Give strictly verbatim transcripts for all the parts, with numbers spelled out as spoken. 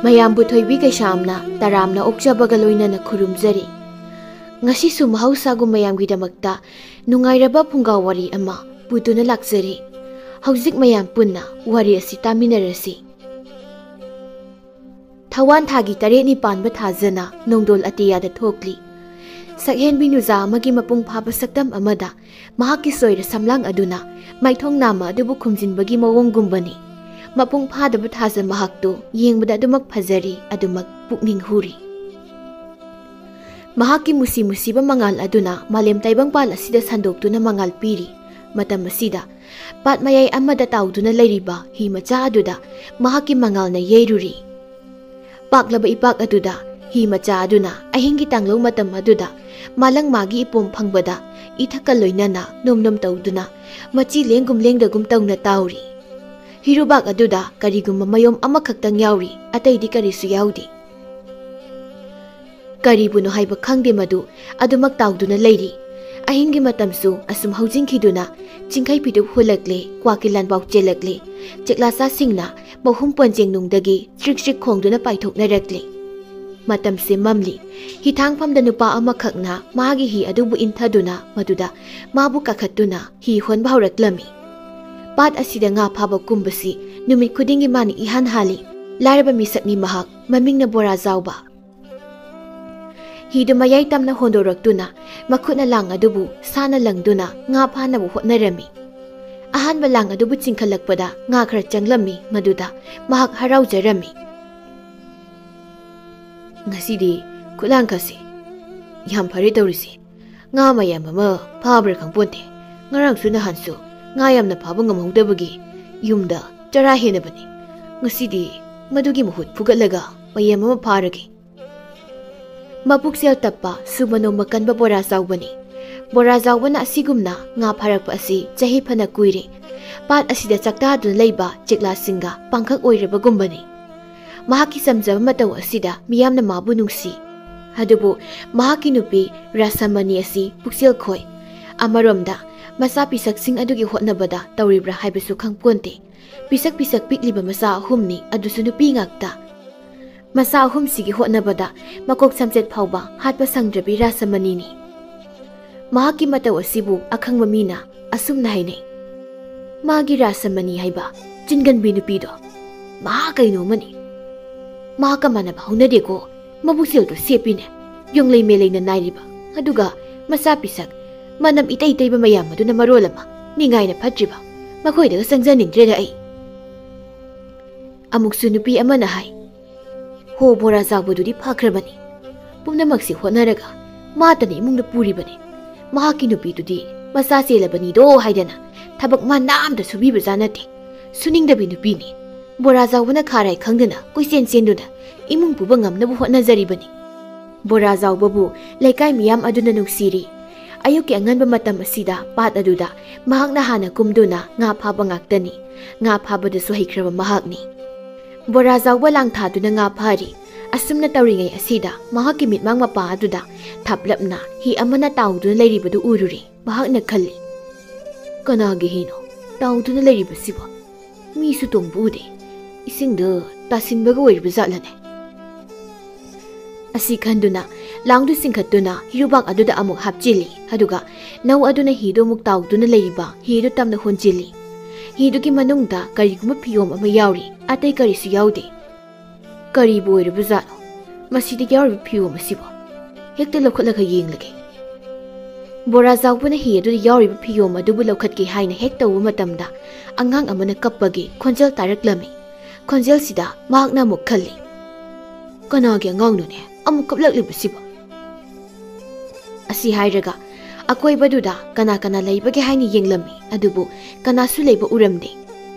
ꯃꯌꯥꯝꯕꯨ ꯊꯣꯏꯕꯤ ꯀꯩꯁꯥꯝꯅ ꯇꯔꯥꯝꯅ ꯑꯣꯛꯆꯕꯒ ꯂꯣꯏꯅꯅ ꯈꯨꯔꯨꯝꯖꯔꯤ꯫ ꯉꯁꯤꯁꯨ ꯃꯍꯧꯁꯥꯒꯨꯝ ꯃꯌꯥꯝꯒꯤꯗꯃꯛꯇ ꯅꯨꯡꯉꯥꯏꯔꯕ ꯐꯨꯡꯒꯥ ꯋꯥꯔꯤ ꯑꯃ ꯄꯨꯗꯨꯅ ꯂꯥꯛꯆꯔꯤ꯫ ꯍꯧꯖꯤꯛ ꯃꯌꯥꯝ ꯄꯨꯟꯅ ꯋꯥꯔꯤ ꯑꯁꯤ ꯇꯥꯃꯤꯟꯅꯔꯁꯤ꯫ ꯊꯋꯥꯟ ꯊꯥꯒꯤ ꯇꯔꯦꯠꯅꯤ ꯄꯥꯟꯕ ꯊꯥꯖꯅ ꯅꯣꯡꯗꯣꯜ ꯑꯇꯤꯌꯥꯗ ꯊꯣꯛꯂꯤ꯫ ꯁꯛꯍꯦꯟꯕꯤ ꯅꯨꯖꯥ ꯑꯃꯒꯤ ꯃꯄꯨꯡ ꯐꯥꯕ ꯁꯛꯇꯝ ꯑꯃꯗ ꯃꯍꯥꯛꯀꯤ ꯁꯣꯏꯔ ꯁꯝꯂꯥꯡ ꯑꯗꯨꯅ ꯃꯥꯏꯊꯣꯡ ꯅꯥꯝꯃ ꯑꯗꯨꯕꯨ ꯈꯨꯝꯖꯤꯟꯕꯒꯤ ꯃꯑꯣꯡꯒꯨꯝꯕꯅꯤ꯫ ꯃꯄꯨꯡ ꯐꯥꯗꯕ ꯊꯥꯖ ꯃꯍꯥꯛꯇꯨ ꯌꯦꯡꯕꯗ ꯑꯗꯨꯃꯛ ꯐꯖꯔꯤ, ꯑꯗꯨꯃꯛ ꯄꯨꯛꯅꯤꯡ ꯍꯨꯔꯤ꯫ ꯃꯍꯥꯛꯀꯤ ꯃꯨꯁꯤ ꯃꯨꯁꯤꯕ ꯃꯉꯥꯜ ꯑꯗꯨꯅ ꯃꯥꯂꯦꯝ ꯇꯥꯏꯕꯪꯄꯥꯜ ꯑꯁꯤꯗ ꯁꯟꯗꯣꯛꯇꯨꯅ ꯃꯉꯥꯜ ꯄꯤꯔꯤ꯫ ꯃꯇꯝ ꯑꯁꯤꯗ ꯄꯥꯠ ꯃꯌꯥꯏ ꯑꯃꯗ ꯇꯥꯎꯗꯨꯅ ꯂꯩꯔꯤꯕ ꯍꯤ ꯃꯆꯥ ꯑꯗꯨꯗ ꯃꯍꯥꯛꯀꯤ ꯃꯉꯥꯜꯅ ꯌꯩꯔꯨꯔꯤ꯫ ꯄꯥꯛꯂꯕ ꯏꯄꯥꯛ ꯑꯗꯨꯗ ꯍꯤ ꯃꯆꯥ ꯑꯗꯨꯅ ꯑꯍꯤꯡꯒꯤ ꯇꯥꯡꯂꯧ ꯃꯇꯝ ꯑꯗꯨꯗ ꯃꯥꯂꯪ ꯃꯥꯒꯤ ꯏꯄꯣꯝ ꯐꯪꯕꯗ ꯏꯊꯛꯀ ꯂꯣꯏꯅꯅ ꯅꯣꯝ ꯅꯣꯝ ꯇꯧꯗꯨꯅ ꯃꯆꯤ ꯂꯦꯡꯒꯨꯝ ꯂꯦꯡꯗꯒꯨꯝ ꯇꯧꯅ ꯇꯥꯎꯔꯤ꯫ ꯍꯤꯔꯨꯕꯥꯛ ꯑꯗꯨꯗ ꯀꯔꯤꯒꯨꯝꯕ ꯃꯌꯣꯝ ꯑꯃꯈꯛꯇꯪ ꯌꯥꯎꯔꯤ, ꯑꯇꯩꯗꯤ ꯀꯔꯤꯁꯨ ꯌꯥꯎꯗꯦ꯫ ꯀꯔꯤꯕꯨꯅꯣ ꯍꯥꯏꯕ ꯈꯪꯗꯦ, ꯃꯗꯨ ꯑꯗꯨꯃꯛ ꯇꯥꯎꯗꯨꯅ ꯂꯩꯔꯤ꯫ ꯑꯍꯤꯡꯒꯤ ꯃꯇꯝꯁꯨ ꯑꯁꯨꯝ ꯍꯧꯖꯤꯟꯈꯤꯗꯨꯅ ꯆꯤꯡꯈꯩ ꯐꯤꯗꯨꯞ ꯍꯨꯜꯂꯛꯂꯦ, ꯀ꯭ꯋꯥꯛꯀꯤ ꯂꯥꯟꯕꯥꯎ ꯆꯦꯜꯂꯛꯂꯦ, ꯆꯦꯛꯂꯥꯆꯥꯁꯤꯡꯅ ꯃꯍꯨꯝ ꯄꯣꯟꯖꯦꯡ ꯅꯨꯡꯗꯒꯤ ꯆ꯭ꯔꯤꯛ ꯆ꯭ꯔꯤꯛ ꯈꯣꯡꯗꯨꯅ ꯄꯥꯏꯊꯣꯛꯅꯔꯛꯂꯦ꯫ ꯃꯇꯝꯁꯦ ꯃꯝꯂꯤ꯫ ꯍꯤꯊꯥꯡꯐꯝꯗ ꯅꯨꯄꯥ ꯑꯃꯈꯛꯅ ꯃꯥꯒꯤ ꯍꯤ ꯑꯗꯨꯕꯨ ꯏꯟꯊꯗꯨꯅ ꯃꯗꯨꯗ ꯃꯥꯕꯨ ꯀꯥꯈꯠꯇꯨꯅ ꯍꯤ ꯍꯣꯟꯕ ꯍꯧꯔꯛꯂꯝꯃꯤ꯫ ꯄꯥꯠ ꯑꯁꯤꯗ ꯉꯥ ꯐꯥꯕ ꯀꯨꯝꯕꯁꯤ ꯅꯨꯃꯤꯠ ꯈꯨꯗꯤꯡꯒꯤ ꯃꯥꯅ ꯏꯍꯥꯟ ꯍꯥꯜꯂꯤ꯫ ꯂꯥꯏꯔꯕ ꯃꯤꯁꯛꯅꯤ ꯃꯍꯥꯛ, ꯃꯃꯤꯡꯅ ꯕꯣꯔꯥ ꯆꯥꯎꯕ꯫ ꯍꯤꯗꯨ ꯃꯌꯥꯏ ꯇꯝꯅ ꯍꯣꯟꯗꯣꯔꯛꯇꯨꯅ ꯃꯈꯨꯠꯅ ꯂꯥꯡ ꯑꯗꯨꯕꯨ ꯁꯥꯅ ꯂꯪꯗꯨꯅ ꯉꯥ ꯐꯥꯅꯕ ꯍꯣꯠꯅꯔꯝꯃꯤ꯫ ꯑꯍꯥꯟꯕ ꯂꯥꯡ ꯑꯗꯨꯕꯨ ꯆꯤꯡꯈꯠꯂꯛꯄꯗ ꯉꯥ ꯈꯔ ꯆꯪꯂꯝꯃꯤ, ꯃꯗꯨꯗ ꯃꯍꯥꯛ ꯍꯔꯥꯎꯖꯔꯝꯃꯤ꯫ "ꯉꯁꯤꯗꯤ ꯈꯨꯠꯂꯥꯡ ꯈꯁꯤ ꯌꯥꯝ ꯐꯔꯦ ꯇꯧꯔꯤꯁꯤ꯫ ꯉꯥ ꯃꯌꯥꯝ ꯑꯃ ꯐꯥꯕ꯭ꯔꯥ ꯈꯪꯄꯣꯟꯇꯦ꯫ ꯉꯔꯥꯡꯁꯨ ꯅꯍꯥꯟꯁꯨ ꯉꯥ ꯌꯥꯝꯅ ꯐꯥꯕ ꯉꯝꯍꯧꯗꯕꯒꯤ ꯌꯨꯝꯗ ꯆꯔꯥ ꯍꯦꯟꯅꯕꯅꯤ꯫ ꯉꯁꯤꯗꯤ ꯃꯗꯨꯒꯤ ꯃꯍꯨꯠ ꯐꯨꯒꯠꯂꯒ ꯃꯌꯥꯝ ꯑꯃ ꯐꯥꯔꯒꯦ꯫" ꯃꯄꯨꯛꯆꯦꯜ ꯇꯞꯄ, ꯁꯨꯕ ꯅꯣꯝꯕ ꯀꯟꯕ ꯕꯣꯔꯥ ꯆꯥꯎꯕꯅꯤ꯫ ꯕꯣꯔꯥ ꯆꯥꯎꯕꯅ ꯑꯁꯤꯒꯨꯝꯅ ꯉꯥ ꯐꯥꯔꯛꯄ ꯑꯁꯤ ꯆꯍꯤ ꯐꯅ ꯀꯨꯏꯔꯦ꯫ ꯄꯥꯠ ꯑꯁꯤꯗ ꯆꯥꯛꯇꯥꯗꯨꯅ ꯂꯩꯕ ꯆꯦꯛꯂꯥꯁꯤꯡꯒ ꯄꯥꯡꯈꯛ ꯑꯣꯏꯔꯕꯒꯨꯝꯕꯅꯤ꯫ ꯃꯍꯥꯛꯀꯤ ꯆꯝꯖꯕ ꯃꯇꯧ ꯑꯁꯤꯗ ꯃꯤꯌꯥꯝꯅ ꯃꯥꯕꯨ ꯅꯨꯡꯁꯤ꯫ ꯑꯗꯨꯕꯨ ꯃꯍꯥꯛꯀꯤ ꯅꯨꯄꯤ ꯔꯥꯁꯃꯅꯤ ꯑꯁꯤ ꯄꯨꯛꯆꯦꯜ ꯈꯣꯏ꯫ ꯑꯃꯔꯣꯝꯗ ꯃꯆꯥ ꯄꯤꯁꯛꯁꯤꯡ ꯑꯗꯨꯒꯤ ꯍꯣꯠꯅꯕꯗ ꯇꯧꯔꯤꯕ꯭ꯔꯥ ꯍꯥꯏꯕꯁꯨ ꯈꯪꯄꯣꯟꯇꯦ꯫ ꯄꯤꯁꯛ ꯄꯤꯁꯛ ꯄꯤꯛꯂꯤꯕ ꯃꯆꯥ ꯑꯍꯨꯝꯅꯤ, ꯑꯗꯨꯁꯨ ꯅꯨꯄꯤ ꯉꯥꯛꯇ꯫ ꯃꯆꯥ ꯑꯍꯨꯝꯁꯤꯒꯤ ꯍꯣꯠꯅꯕꯗ ꯃꯀꯣꯛ ꯁꯝꯆꯦꯠ ꯐꯥꯎꯕ ꯍꯥꯠꯄ ꯁꯪꯗ꯭ꯔꯕꯤ ꯔꯥꯁꯃꯅꯤꯅꯤ꯫ ꯃꯍꯥꯛꯀꯤ ꯃꯇꯧ ꯑꯁꯤꯕꯨ ꯑꯈꯪꯕ ꯃꯤꯅ ꯑꯁꯨꯝꯅ ꯍꯥꯏꯅꯩ, "ꯃꯥꯒꯤ ꯔꯥꯁꯃꯅꯤ ꯍꯥꯏꯕ ꯆꯤꯟꯒꯟꯕꯤ ꯅꯨꯄꯤꯗꯣ ꯃꯍꯥ ꯀꯩꯅꯣ ꯑꯃꯅꯤ꯫ ꯃꯍꯥꯛꯀ ꯃꯥꯟꯅꯕ ꯍꯧꯅꯗꯦꯀꯣ꯫ ꯃꯕꯨꯛꯆꯦꯜꯗꯣ ꯁꯦꯞꯄꯤꯅꯦ, ꯌꯣꯡꯂꯩ ꯃꯦꯂꯩꯅ ꯅꯥꯏꯔꯤꯕ, ꯑꯗꯨꯒ ꯃꯆꯥ ꯄꯤꯁꯛ ꯃꯅꯝ ꯏꯇꯩ ꯇꯩꯕ ꯃꯌꯥꯝ ꯑꯗꯨꯅ ꯃꯔꯣꯜ ꯑꯃ ꯅꯤꯡꯉꯥꯏꯅ ꯐꯠꯇ꯭ꯔꯤꯕ꯫ ꯃꯈꯣꯏꯗꯒ ꯆꯪꯖꯅꯤꯡꯗ꯭ꯔꯦꯗ ꯑꯩ"꯫ ꯑꯃꯨꯛꯁꯨ ꯅꯨꯄꯤ ꯑꯃꯅ ꯍꯥꯏ, "ꯍꯣ, ꯕꯣꯔꯥ ꯆꯥꯎꯕꯗꯨꯗꯤ ꯐꯈ꯭ꯔꯕꯅꯤ꯫ ꯄꯨꯝꯅꯃꯛꯁꯤ ꯍꯣꯠꯅꯔꯒ ꯃꯥꯇꯅ ꯏꯃꯨꯡꯗ ꯄꯨꯔꯤꯕꯅꯤ꯫ ꯃꯍꯥꯛꯀꯤ ꯅꯨꯄꯤꯗꯨꯗꯤ ꯃꯆꯥ ꯆꯦꯜꯂꯕꯅꯤꯗꯣ ꯍꯥꯏꯗꯅ ꯊꯕꯛ ꯃꯥ ꯅꯥꯝꯇ ꯁꯨꯕꯤꯕꯖꯥ ꯅꯠꯇꯦ꯫ ꯁꯨꯅꯤꯡꯗꯕꯤ ꯅꯨꯄꯤꯅꯤ꯫ ꯕꯣꯔꯥ ꯆꯥꯎꯕꯅ ꯈꯥꯔꯥꯏ ꯈꯪꯗꯅ ꯀꯣꯏꯆꯦꯟ ꯆꯦꯟꯗꯨꯅ ꯏꯃꯨꯡ ꯄꯨꯕ ꯉꯝꯅꯕ ꯍꯣꯠꯅꯖꯔꯤꯕꯅꯤ꯫ ꯕꯣꯔꯥ ꯆꯥꯎꯕꯕꯨ ꯂꯩꯀꯥꯏ ꯃꯤꯌꯥꯝ ꯑꯗꯨꯅ ꯅꯨꯡꯁꯤꯔꯤ꯫ ꯑꯌꯨꯛꯀꯤ ꯑꯉꯟꯕ ꯃꯇꯝ ꯑꯁꯤꯗ ꯄꯥꯠ ꯑꯗꯨꯗ ꯃꯍꯥꯛꯅ ꯍꯥꯟꯅ ꯀꯨꯝꯗꯨꯅ ꯉꯥ ꯐꯥꯕ ꯉꯥꯛꯇꯅꯤ꯫ ꯉꯥ ꯐꯥꯕꯗꯁꯨ ꯍꯩꯈ꯭ꯔꯕ ꯃꯍꯥꯛꯅꯤ꯫ ꯕꯣꯔꯥ ꯆꯥꯎꯕ ꯂꯥꯡ ꯊꯥꯗꯨꯅ ꯉꯥ ꯐꯥꯔꯤ꯫ ꯑꯁꯨꯝꯅ ꯇꯧꯔꯤꯉꯩ ꯑꯁꯤꯗ ꯃꯍꯥꯛꯀꯤ ꯃꯤꯠꯃꯥꯡ ꯃꯄꯥ ꯑꯗꯨꯗ ꯊꯥꯞꯂꯞꯅ ꯍꯤ ꯑꯃꯅ ꯇꯥꯎꯗꯨꯅ ꯂꯩꯔꯤꯕꯗꯨ ꯎꯔꯨꯔꯦ꯫ ꯃꯍꯥꯛꯅ ꯈꯜꯂꯤ, "ꯀꯅꯥꯒꯤ ꯍꯤꯅꯣ ꯇꯥꯎꯗꯨꯅ ꯂꯩꯔꯤꯕꯁꯤꯕꯣ? ꯃꯤꯁꯨ ꯇꯣꯡꯕ ꯎꯗꯦ꯫ ꯏꯁꯤꯡꯗ ꯇꯥꯁꯤꯟꯕꯒ ꯑꯣꯏꯔꯤꯕ ꯖꯥꯠꯂꯅꯦ?" ꯑꯁꯤ ꯈꯟꯗꯨꯅ ꯂꯥꯡꯗꯨ ꯆꯤꯡꯈꯠꯇꯨꯅ ꯍꯤꯔꯨꯕꯥꯛ ꯑꯗꯨꯗ ꯑꯃꯨꯛ ꯍꯥꯞꯆꯤꯜꯂꯤ꯫ ꯑꯗꯨꯒ ꯅꯧ ꯑꯗꯨꯅ ꯍꯤꯗꯨ ꯑꯃꯨꯛ ꯇꯥꯎꯗꯨꯅ ꯂꯩꯔꯤꯕ ꯍꯤꯗꯨ ꯇꯝꯅ ꯍꯣꯟꯖꯤꯜꯂꯤ꯫ ꯍꯤꯗꯨꯒꯤ ꯃꯅꯨꯡꯗ ꯀꯔꯤꯒꯨꯝꯕ ꯐꯤꯌꯣꯝ ꯑꯃ ꯌꯥꯎꯔꯤ, ꯑꯇꯩ ꯀꯔꯤꯁꯨ ꯌꯥꯎꯗꯦ꯫ "ꯀꯔꯤꯕꯨ ꯑꯣꯏꯔꯕꯖꯥꯠꯅꯣ ꯃꯁꯤꯗ ꯌꯥꯎꯔꯤꯕ ꯐꯤꯌꯣꯝ ꯑꯁꯤꯕꯣ? ꯍꯦꯛꯇ ꯂꯧꯈꯠꯂꯒ ꯌꯦꯡꯂꯒꯦ"꯫ ꯕꯣꯔꯥ ꯆꯥꯎꯕꯅ ꯍꯤ ꯑꯗꯨꯗ ꯌꯥꯎꯔꯤꯕ ꯐꯤꯌꯣꯝ ꯑꯗꯨꯕꯨ ꯂꯧꯈꯠꯀꯦ ꯍꯥꯏꯅ ꯍꯦꯛ ꯇꯧꯕ ꯃꯇꯝꯗ, ꯑꯉꯥꯡ ꯑꯃꯅ ꯀꯞꯄꯒꯤ ꯈꯣꯟꯖꯦꯜ ꯇꯥꯔꯛꯂꯝꯃꯤ꯫ ꯈꯣꯟꯖꯦꯜꯁꯤꯗ ꯃꯍꯥꯛꯅ ꯑꯃꯨꯛ ꯈꯜꯂꯤ, "ꯀꯅꯥꯒꯤ ꯑꯉꯥꯡꯅꯣꯅꯦ ꯑꯃꯨꯛ ꯀꯞꯂꯛꯂꯤꯕꯁꯤꯕꯣ?" ꯑꯁꯤ ꯍꯥꯏꯔꯒ ꯑꯀꯣꯏꯕꯗꯨꯗ ꯀꯅꯥ ꯀꯅꯥ ꯂꯩꯕꯒꯦ ꯍꯥꯏꯅ ꯌꯦꯡꯂꯝꯃꯤ, ꯑꯗꯨꯕꯨ ꯀꯅꯥꯁꯨ ꯂꯩꯕ ꯎꯔꯝꯗꯦ꯫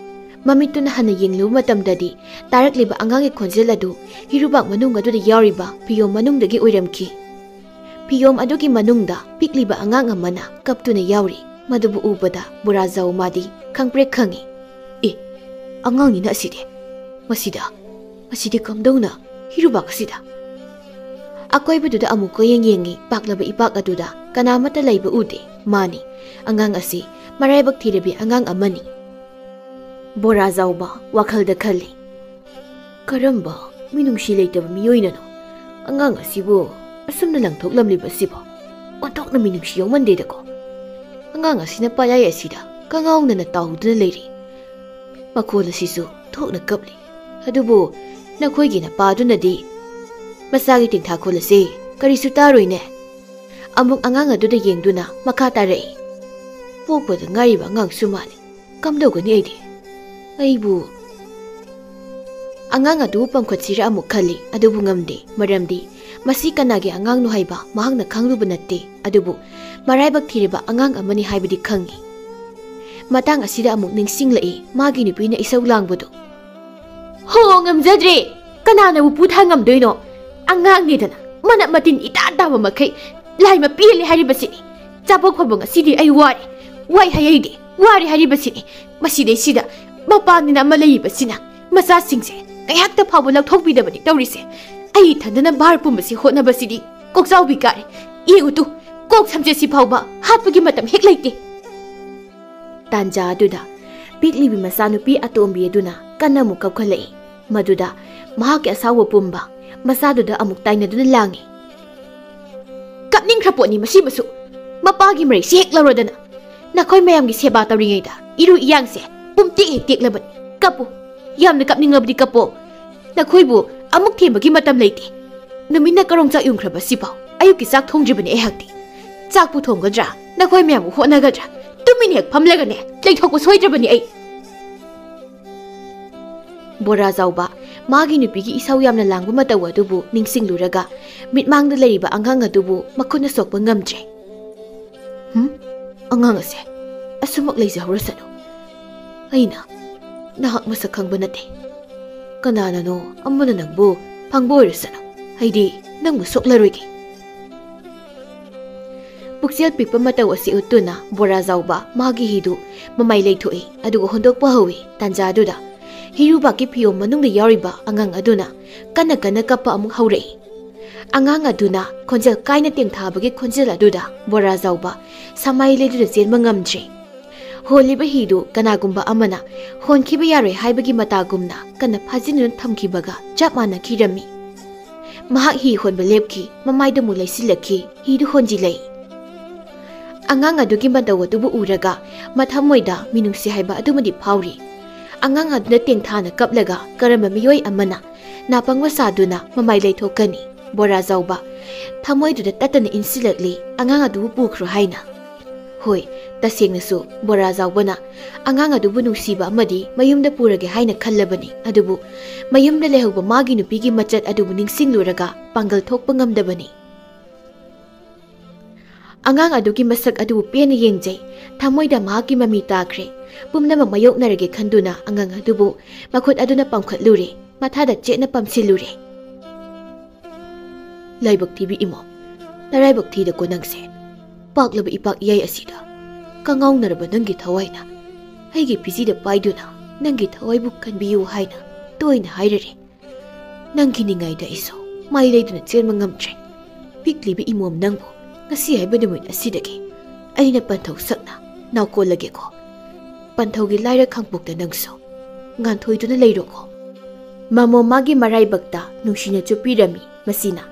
ꯃꯃꯤꯠꯇꯨꯅ ꯍꯟꯅ ꯌꯦꯡꯂꯨꯕ ꯃꯇꯝꯗꯗꯤ, ꯇꯥꯔꯛꯂꯤꯕ ꯑꯉꯥꯡꯒꯤ ꯈꯣꯟꯖꯦꯜ ꯑꯗꯨ ꯍꯤꯔꯨꯕꯥꯛ ꯃꯅꯨꯡ ꯑꯗꯨꯗ ꯌꯥꯎꯔꯤꯕ ꯐꯤꯌꯣꯝ ꯃꯅꯨꯡꯗꯒꯤ ꯑꯣꯏꯔꯝꯈꯤ꯫ ꯐꯤꯌꯣꯝ ꯑꯗꯨꯒꯤ ꯃꯅꯨꯡꯗ ꯄꯤꯛꯂꯤꯕ ꯑꯉꯥꯡ ꯑꯃꯅ ꯀꯞꯇꯨꯅ ꯌꯥꯎꯔꯤ꯫ ꯃꯗꯨꯕꯨ ꯎꯕꯗ ꯕꯣꯔꯥꯖꯥꯎ ꯃꯥꯗꯤ ꯈꯪꯄ꯭ꯔꯦꯛ ꯈꯪꯉꯤ꯫ "ꯑꯦ, ꯑꯉꯥꯡꯅꯤꯅ ꯑꯁꯤꯗꯤ꯫ ꯃꯁꯤꯗ, ꯃꯁꯤꯗꯤ ꯀꯝꯗꯧꯅ ꯍꯤꯔꯨꯕꯥꯛ ꯑꯁꯤꯗ?" ꯑꯀꯣꯏꯕꯗꯨꯗ ꯑꯃꯨꯛ ꯀꯣꯏꯌꯦꯡ ꯌꯦꯡꯉꯤ꯫ ꯄꯥꯛꯂꯕ ꯏꯄꯥꯛ ꯑꯗꯨꯗ ꯀꯅꯥꯃꯠꯇ ꯂꯩꯕ ꯎꯗꯦ꯫ ꯃꯥꯅꯤ, ꯑꯉꯥꯡ ꯑꯁꯤ ꯃꯔꯥꯏꯕꯛ ꯊꯤꯔꯕꯤ ꯑꯉꯥꯡ ꯑꯃꯅꯤ꯫ ꯕꯣꯔꯥꯖꯥꯎꯕ ꯋꯥꯈꯜꯗ ꯈꯜꯂꯤ, "ꯀꯔꯝꯕ ꯃꯤꯅꯨꯡꯁꯤ ꯂꯩꯇꯕ ꯃꯤꯑꯣꯏꯅꯅꯣ? ꯑꯉꯥꯡ ꯑꯁꯤꯕꯨ ꯑꯁꯨꯝꯅ ꯂꯪꯊꯣꯛꯂꯝꯂꯤꯕꯁꯤꯕꯣ? ꯑꯣꯟꯊꯣꯛꯅ ꯃꯤꯅꯨꯡꯁꯤ ꯌꯥꯎꯃꯟꯗꯦꯗꯀꯣ꯫ ꯑꯉꯥꯡ ꯑꯁꯤꯅ ꯄꯥꯌꯥꯏ ꯑꯁꯤꯗ ꯀꯉꯥꯎꯅꯅ ꯇꯥꯎꯗꯨꯅ ꯂꯩꯔꯤ꯫ ꯃꯈꯣꯜ ꯑꯁꯤꯁꯨ ꯊꯣꯛꯅ ꯀꯞꯂꯤ꯫ ꯑꯗꯨꯕꯨ ꯅꯈꯣꯏꯒꯤ ꯅꯄꯥꯗꯨꯅꯗꯤ ꯃꯆꯥꯒꯤ ꯇꯦꯡꯊꯥꯈꯣꯜ ꯑꯁꯤ ꯀꯔꯤꯁꯨ ꯇꯥꯔꯣꯏꯅꯦ꯫ ꯑꯃꯨꯛ ꯑꯉꯥꯡ ꯑꯗꯨꯗ ꯌꯦꯡꯗꯨꯅ ꯃꯈꯥ ꯇꯥꯔꯛꯏ꯫ ꯄꯣꯛꯄꯗ ꯉꯥꯏꯔꯤꯕ ꯑꯉꯥꯡꯁꯨ ꯃꯥꯜꯂꯤ꯫ ꯀꯝꯗꯧꯒꯅꯤ ꯑꯩꯗꯤ? ꯑꯩꯕꯨ ꯑꯉꯥꯡ ꯑꯗꯨ ꯄꯝꯈꯠꯁꯤꯔ ꯑꯃꯨꯛ ꯈꯜꯂꯤ, ꯑꯗꯨꯕꯨ ꯉꯝꯗꯦ꯫ ꯃꯔꯝꯗꯤ ꯃꯁꯤ ꯀꯅꯥꯒꯤ ꯑꯉꯥꯡꯅꯣ ꯍꯥꯏꯕ ꯃꯍꯥꯛꯅ ꯈꯪꯂꯨꯕ ꯅꯠꯇꯦ, ꯑꯗꯨꯕꯨ ꯃꯔꯥꯏꯕꯛ ꯊꯤꯔꯕ ꯑꯉꯥꯡ ꯑꯃꯅꯤ ꯍꯥꯏꯕꯗꯤ ꯈꯪꯏ꯫ ꯃꯇꯥꯡ ꯑꯁꯤꯗ ꯑꯃꯨꯛ ꯅꯤꯡꯁꯤꯡꯂꯛꯏ ꯃꯥꯒꯤ ꯅꯨꯄꯤꯅ ꯏꯁꯧ ꯂꯥꯡꯕꯗꯨ꯫ "ꯍꯣ, ꯉꯝꯖꯗ꯭ꯔꯦ! ꯀꯅꯥꯅꯕꯨ ꯄꯨꯊꯥ ꯉꯝꯗꯣꯏꯅꯣ? ꯑꯉꯥꯡꯅꯤꯗꯅ, ꯃꯅꯞ ꯃꯇꯤꯟ ꯏꯇꯥ ꯇꯥꯕ ꯃꯈꯩ ꯂꯥꯏꯃ ꯄꯦꯜꯂꯦ ꯍꯥꯏꯔꯤꯕꯁꯤꯅꯤ꯫ ꯆꯥꯕ ꯐꯕ ꯉꯁꯤꯗꯤ ꯑꯩ ꯋꯥꯔꯦ, ꯋꯥꯏ ꯍꯥꯏ ꯑꯩꯗꯤ, ꯋꯥꯔꯦ ꯍꯥꯏꯔꯤꯕꯁꯤꯅꯤ꯫ ꯃꯁꯤꯗꯩꯁꯤꯗ ꯃꯄꯥꯅꯤꯅ ꯑꯃ ꯂꯩꯔꯤꯕꯁꯤꯅ ꯃꯆꯥꯁꯤꯡꯁꯦ ꯉꯥꯏꯍꯥꯛꯇ ꯐꯥꯎꯕ ꯂꯧꯊꯣꯛꯄꯤꯗꯕꯅꯤ ꯇꯧꯔꯤꯁꯦ꯫ ꯑꯩ ꯏꯊꯟꯗꯅ ꯚꯥꯔ ꯄꯨꯝꯕꯁꯤ ꯍꯣꯠꯅꯕꯁꯤꯗꯤ ꯀꯣꯛꯆꯥꯎꯕꯤ ꯀꯥꯔꯦ꯫ ꯌꯦꯡꯉꯨ ꯇꯨ, ꯀꯣꯛ ꯁꯝꯖꯦꯠꯁꯤ ꯐꯥꯎꯕ ꯍꯥꯠꯄꯒꯤ ꯃꯇꯝ ꯍꯦꯛ ꯂꯩꯇꯦ"꯫ ꯇꯥꯟꯖꯥ ꯑꯗꯨꯗ ꯄꯤꯛꯂꯤꯕꯤ ꯃꯆꯥꯅꯨꯄꯤ ꯑꯇꯣꯝꯕꯤ ꯑꯗꯨꯅ ꯀꯟꯅ ꯑꯃꯨꯛ ꯀꯞꯈꯠꯂꯛꯏ꯫ ꯃꯗꯨꯗ ꯃꯍꯥꯛꯀꯤ ꯑꯁꯥꯎꯕ ꯄꯨꯝꯕ ꯃꯆꯥꯗꯨꯗ ꯑꯃꯨꯛ ꯇꯥꯏꯅꯗꯨꯅ ꯂꯥꯡꯏ꯫ "ꯀꯞꯅꯤꯡꯈ꯭ꯔ ꯄꯣꯠꯅꯤ ꯃꯁꯤꯃꯁꯨ꯫ ꯃꯄꯥꯒꯤ ꯃꯔꯩꯁꯤ ꯍꯦꯛ ꯂꯧꯔꯗꯅ꯫ ꯅꯈꯣꯏ ꯃꯌꯥꯝꯒꯤ ꯁꯦꯕꯥ ꯇꯧꯔꯤꯉꯩꯗ ꯏꯔꯨ ꯏꯌꯥꯡꯁꯦ ꯄꯨꯝꯇꯦꯛ ꯍꯦꯛ ꯇꯦꯛꯂꯕꯅꯤ꯫ ꯀꯞꯄꯨ, ꯌꯥꯝꯅ ꯀꯞꯅꯤꯡꯂꯕꯗꯤ ꯀꯞꯄꯣ꯫ ꯅꯈꯣꯏꯕꯨ ꯑꯃꯨꯛ ꯊꯦꯝꯕꯒꯤ ꯃꯇꯝ ꯂꯩꯇꯦ꯫ ꯅꯨꯃꯤꯠꯅ ꯀꯔꯣꯡ ꯆꯥꯛ ꯌꯨꯡꯈ꯭ꯔꯕ ꯁꯤꯐꯥꯎ ꯑꯌꯨꯛꯀꯤ ꯆꯥꯛ ꯊꯣꯡꯗ꯭ꯔꯤꯕꯅꯤ ꯑꯩꯍꯥꯛꯇꯤ꯫ ꯆꯥꯛꯄꯨ ꯊꯣꯡꯒꯗ꯭ꯔꯥ, ꯅꯈꯣꯏ ꯃꯌꯥꯝꯕꯨ ꯍꯣꯠꯅꯒꯗ꯭ꯔꯥ? ꯇꯨꯃꯤꯟ ꯍꯦꯛ ꯐꯝꯂꯒꯅꯦ ꯂꯩꯊꯣꯛꯄ ꯁꯣꯏꯗ꯭ꯔꯕꯅꯤ ꯑꯩ"꯫ ꯕꯣꯔꯥ ꯆꯥꯎꯕ ꯃꯥꯒꯤ ꯅꯨꯄꯤꯒꯤ ꯏꯁꯧ ꯌꯥꯝꯅ ꯂꯥꯡꯕ ꯃꯇꯧ ꯑꯗꯨꯕꯨ ꯅꯤꯡꯁꯤꯡꯂꯨꯔꯒ ꯃꯤꯠꯃꯥꯡꯗ ꯂꯩꯔꯤꯕ ꯑꯉꯥꯡ ꯑꯗꯨꯕꯨ ꯃꯈꯨꯠꯅ ꯁꯣꯛꯄ ꯉꯝꯗ꯭ꯔꯦ꯫ "ꯍꯨꯝ? ꯑꯉꯥꯡ ꯑꯁꯦ ꯑꯁꯨꯃꯛ ꯂꯩꯖꯍꯧꯔꯁꯅꯨ꯫ ꯑꯩꯅ ꯅꯍꯥꯛ ꯃꯁꯛ ꯈꯪꯕ ꯅꯠꯇꯦ꯫ ꯀꯅꯥꯅꯅꯣ ꯑꯃꯅ ꯅꯪꯕꯨ ꯐꯪꯕ ꯑꯣꯏꯔꯁꯅꯨ꯫ ꯑꯩꯗꯤ ꯅꯪꯕꯨ ꯁꯣꯛꯂꯔꯣꯏꯒꯦ"꯫ ꯄꯨꯛꯆꯦꯜ ꯄꯤꯛꯄ ꯃꯇꯧ ꯑꯁꯤ ꯎꯠꯇꯨꯅ ꯕꯣꯔꯥ ꯆꯥꯎꯕ ꯃꯥꯒꯤ ꯍꯤꯗꯨ ꯃꯃꯥꯏ ꯂꯩꯊꯣꯛꯏ, ꯑꯗꯨꯒ ꯍꯣꯟꯗꯣꯛꯄ ꯍꯧꯏ꯫ ꯇꯥꯟꯖꯥ ꯑꯗꯨꯗ ꯍꯤꯔꯨꯕꯥꯛꯀꯤ ꯐꯤꯌꯣꯝ ꯃꯅꯨꯡꯗ ꯌꯥꯎꯔꯤꯕ ꯑꯉꯥꯡ ꯑꯗꯨꯅ ꯀꯟꯅ ꯀꯟꯅ ꯀꯞꯄ ꯑꯃꯨꯛ ꯍꯧꯔꯛꯏ꯫ ꯑꯉꯥꯡ ꯑꯗꯨꯅ ꯈꯣꯟꯖꯦꯜ ꯀꯥꯏꯅ ꯇꯦꯡꯊꯥꯕꯒꯤ ꯈꯣꯟꯖꯦꯜ ꯑꯗꯨꯗ ꯕꯣꯔꯥ ꯆꯥꯎꯕ ꯁꯃꯥꯏ ꯂꯩꯗꯨꯅ ꯆꯦꯟꯕ ꯉꯝꯗ꯭ꯔꯦ꯫ ꯍꯣꯜꯂꯤꯕ ꯍꯤꯗꯨ ꯀꯅꯥꯒꯨꯝꯕ ꯑꯃꯅ ꯍꯣꯟꯈꯤꯕ ꯌꯥꯔꯣꯏ ꯍꯥꯏꯕꯒꯤ ꯃꯇꯥꯒꯨꯝꯅ ꯀꯟꯅ ꯐꯥꯖꯤꯟꯗꯨꯅ ꯊꯝꯈꯤꯕꯒ ꯆꯞ ꯃꯥꯟꯅꯈꯤꯔꯝꯃꯤ꯫ ꯃꯍꯥꯛ ꯍꯤ ꯍꯣꯟꯕ ꯂꯦꯞꯈꯤ, ꯃꯃꯥꯏꯗ ꯑꯃꯨꯛ ꯂꯩꯁꯤꯜꯂꯛꯈꯤ, ꯍꯤꯗꯨ ꯍꯣꯟꯖꯤꯜꯂꯛꯏ꯫ ꯑꯉꯥꯡ ꯑꯗꯨꯒꯤ ꯃꯇꯧ ꯑꯗꯨꯕꯨ ꯎꯔꯒ ꯃꯊꯃꯣꯏꯗ ꯃꯤꯅꯨꯡꯁꯤ ꯍꯥꯏꯕ ꯑꯗꯨꯃꯗꯤ ꯐꯥꯎꯔꯤ꯫ ꯑꯉꯥꯡ ꯑꯗꯨꯅ ꯇꯦꯡꯊꯥꯅ ꯀꯞꯂꯒ ꯀꯔꯝꯕ ꯃꯤꯑꯣꯏ ꯑꯃꯅ ꯅꯥꯄꯪꯕ ꯁꯥꯗꯨꯅ ꯃꯃꯥꯏ ꯂꯩꯊꯣꯛꯀꯅꯤ? ꯕꯣꯔꯥ ꯆꯥꯎꯕ ꯊꯃꯣꯏꯗꯨꯗ ꯇꯠꯇꯅ ꯏꯟꯁꯤꯜꯂꯛꯂꯤ, ꯑꯉꯥꯡ ꯑꯗꯨꯕꯨ ꯄꯨꯈ꯭ꯔꯣ ꯍꯥꯏꯅ꯫ ꯍꯣꯏ, ꯇꯁꯦꯡꯅꯁꯨ ꯕꯣꯔꯥ ꯆꯥꯎꯕꯅ ꯑꯉꯥꯡ ꯑꯗꯨꯕꯨ ꯅꯨꯡꯁꯤꯕ ꯑꯃꯗꯤ ꯃꯌꯨꯝꯗ ꯄꯨꯔꯒꯦ ꯍꯥꯏꯅ ꯈꯜꯂꯕꯅꯤ, ꯑꯗꯨꯕꯨ ꯃꯌꯨꯝꯗ ꯂꯩꯍꯧꯕ ꯃꯥꯒꯤ ꯅꯨꯄꯤꯒꯤ ꯃꯆꯠ ꯑꯗꯨꯕꯨ ꯅꯤꯡꯁꯤꯡꯂꯨꯔꯒ ꯄꯥꯡꯒꯜ ꯊꯣꯛꯄ ꯉꯝꯗꯕꯅꯤ꯫ ꯑꯉꯥꯡ ꯑꯗꯨꯒꯤ ꯃꯁꯛ ꯑꯗꯨꯕꯨ ꯄꯦꯟꯅ ꯌꯦꯡꯖꯩ꯫ ꯊꯃꯣꯏꯗ ꯃꯍꯥꯛꯀꯤ ꯃꯃꯤ ꯇꯥꯈ꯭ꯔꯦ꯫ ꯄꯨꯝꯅꯃꯛ ꯃꯥꯌꯣꯛꯅꯔꯒꯦ ꯈꯟꯗꯨꯅ ꯑꯉꯥꯡ ꯑꯗꯨꯕꯨ ꯃꯈꯨꯠ ꯑꯗꯨꯅ ꯄꯝꯈꯠꯂꯨꯔꯦ, ꯃꯊꯥꯗ ꯆꯦꯠꯅ ꯄꯝꯁꯤꯜꯂꯨꯔꯦ꯫ ꯂꯥꯏꯕꯛ ꯊꯤꯕꯤ ꯏꯃꯣꯝ, ꯅꯔꯥꯏꯕꯛ ꯊꯤꯗꯀꯣ ꯅꯪꯁꯦ꯫ ꯄꯥꯛꯂꯕ ꯏꯄꯥꯛ ꯏꯌꯥꯏ ꯑꯁꯤꯗ ꯀꯉꯥꯎꯅꯔꯕ ꯅꯪꯒꯤ ꯊꯋꯥꯏꯅ ꯑꯩꯒꯤ ꯐꯤꯖꯤꯗ ꯄꯥꯏꯗꯨꯅ ꯅꯪꯒꯤ ꯊꯋꯥꯏꯕꯨ ꯀꯟꯕꯤꯌꯨ ꯍꯥꯏꯅ ꯇꯣꯏꯅ ꯍꯥꯏꯔꯔꯦ꯫ ꯅꯪꯒꯤ ꯅꯤꯡꯉꯥꯏꯗ ꯑꯩꯁꯨ ꯃꯥꯏ ꯂꯩꯗꯨꯅ ꯆꯦꯟꯕ ꯉꯝꯗ꯭ꯔꯦ꯫ ꯄꯤꯛꯂꯤꯕꯤ ꯏꯃꯣꯝ, ꯅꯪꯕꯨ ꯉꯁꯤ ꯍꯥꯏꯕ ꯅꯨꯃꯤꯠ ꯑꯁꯤꯗꯒꯤ ꯑꯩꯅ ꯄꯟꯊꯧ ꯁꯛꯅ ꯅꯥꯎꯀꯣꯜꯂꯒꯦꯀꯣ꯫ ꯄꯟꯊꯧꯒꯤ ꯂꯥꯏꯔ ꯈꯥꯡꯄꯣꯛꯇ ꯅꯪꯁꯨ ꯉꯥꯟꯊꯣꯏꯗꯨꯅ ꯂꯩꯔꯣꯀꯣ꯫ ꯃꯃꯣꯝ ꯃꯥꯒꯤ ꯃꯔꯥꯏꯕꯛꯇ ꯅꯨꯡꯁꯤꯅ ꯆꯨꯞꯄꯤꯔꯝꯃꯤ꯫ ꯃꯁꯤꯅ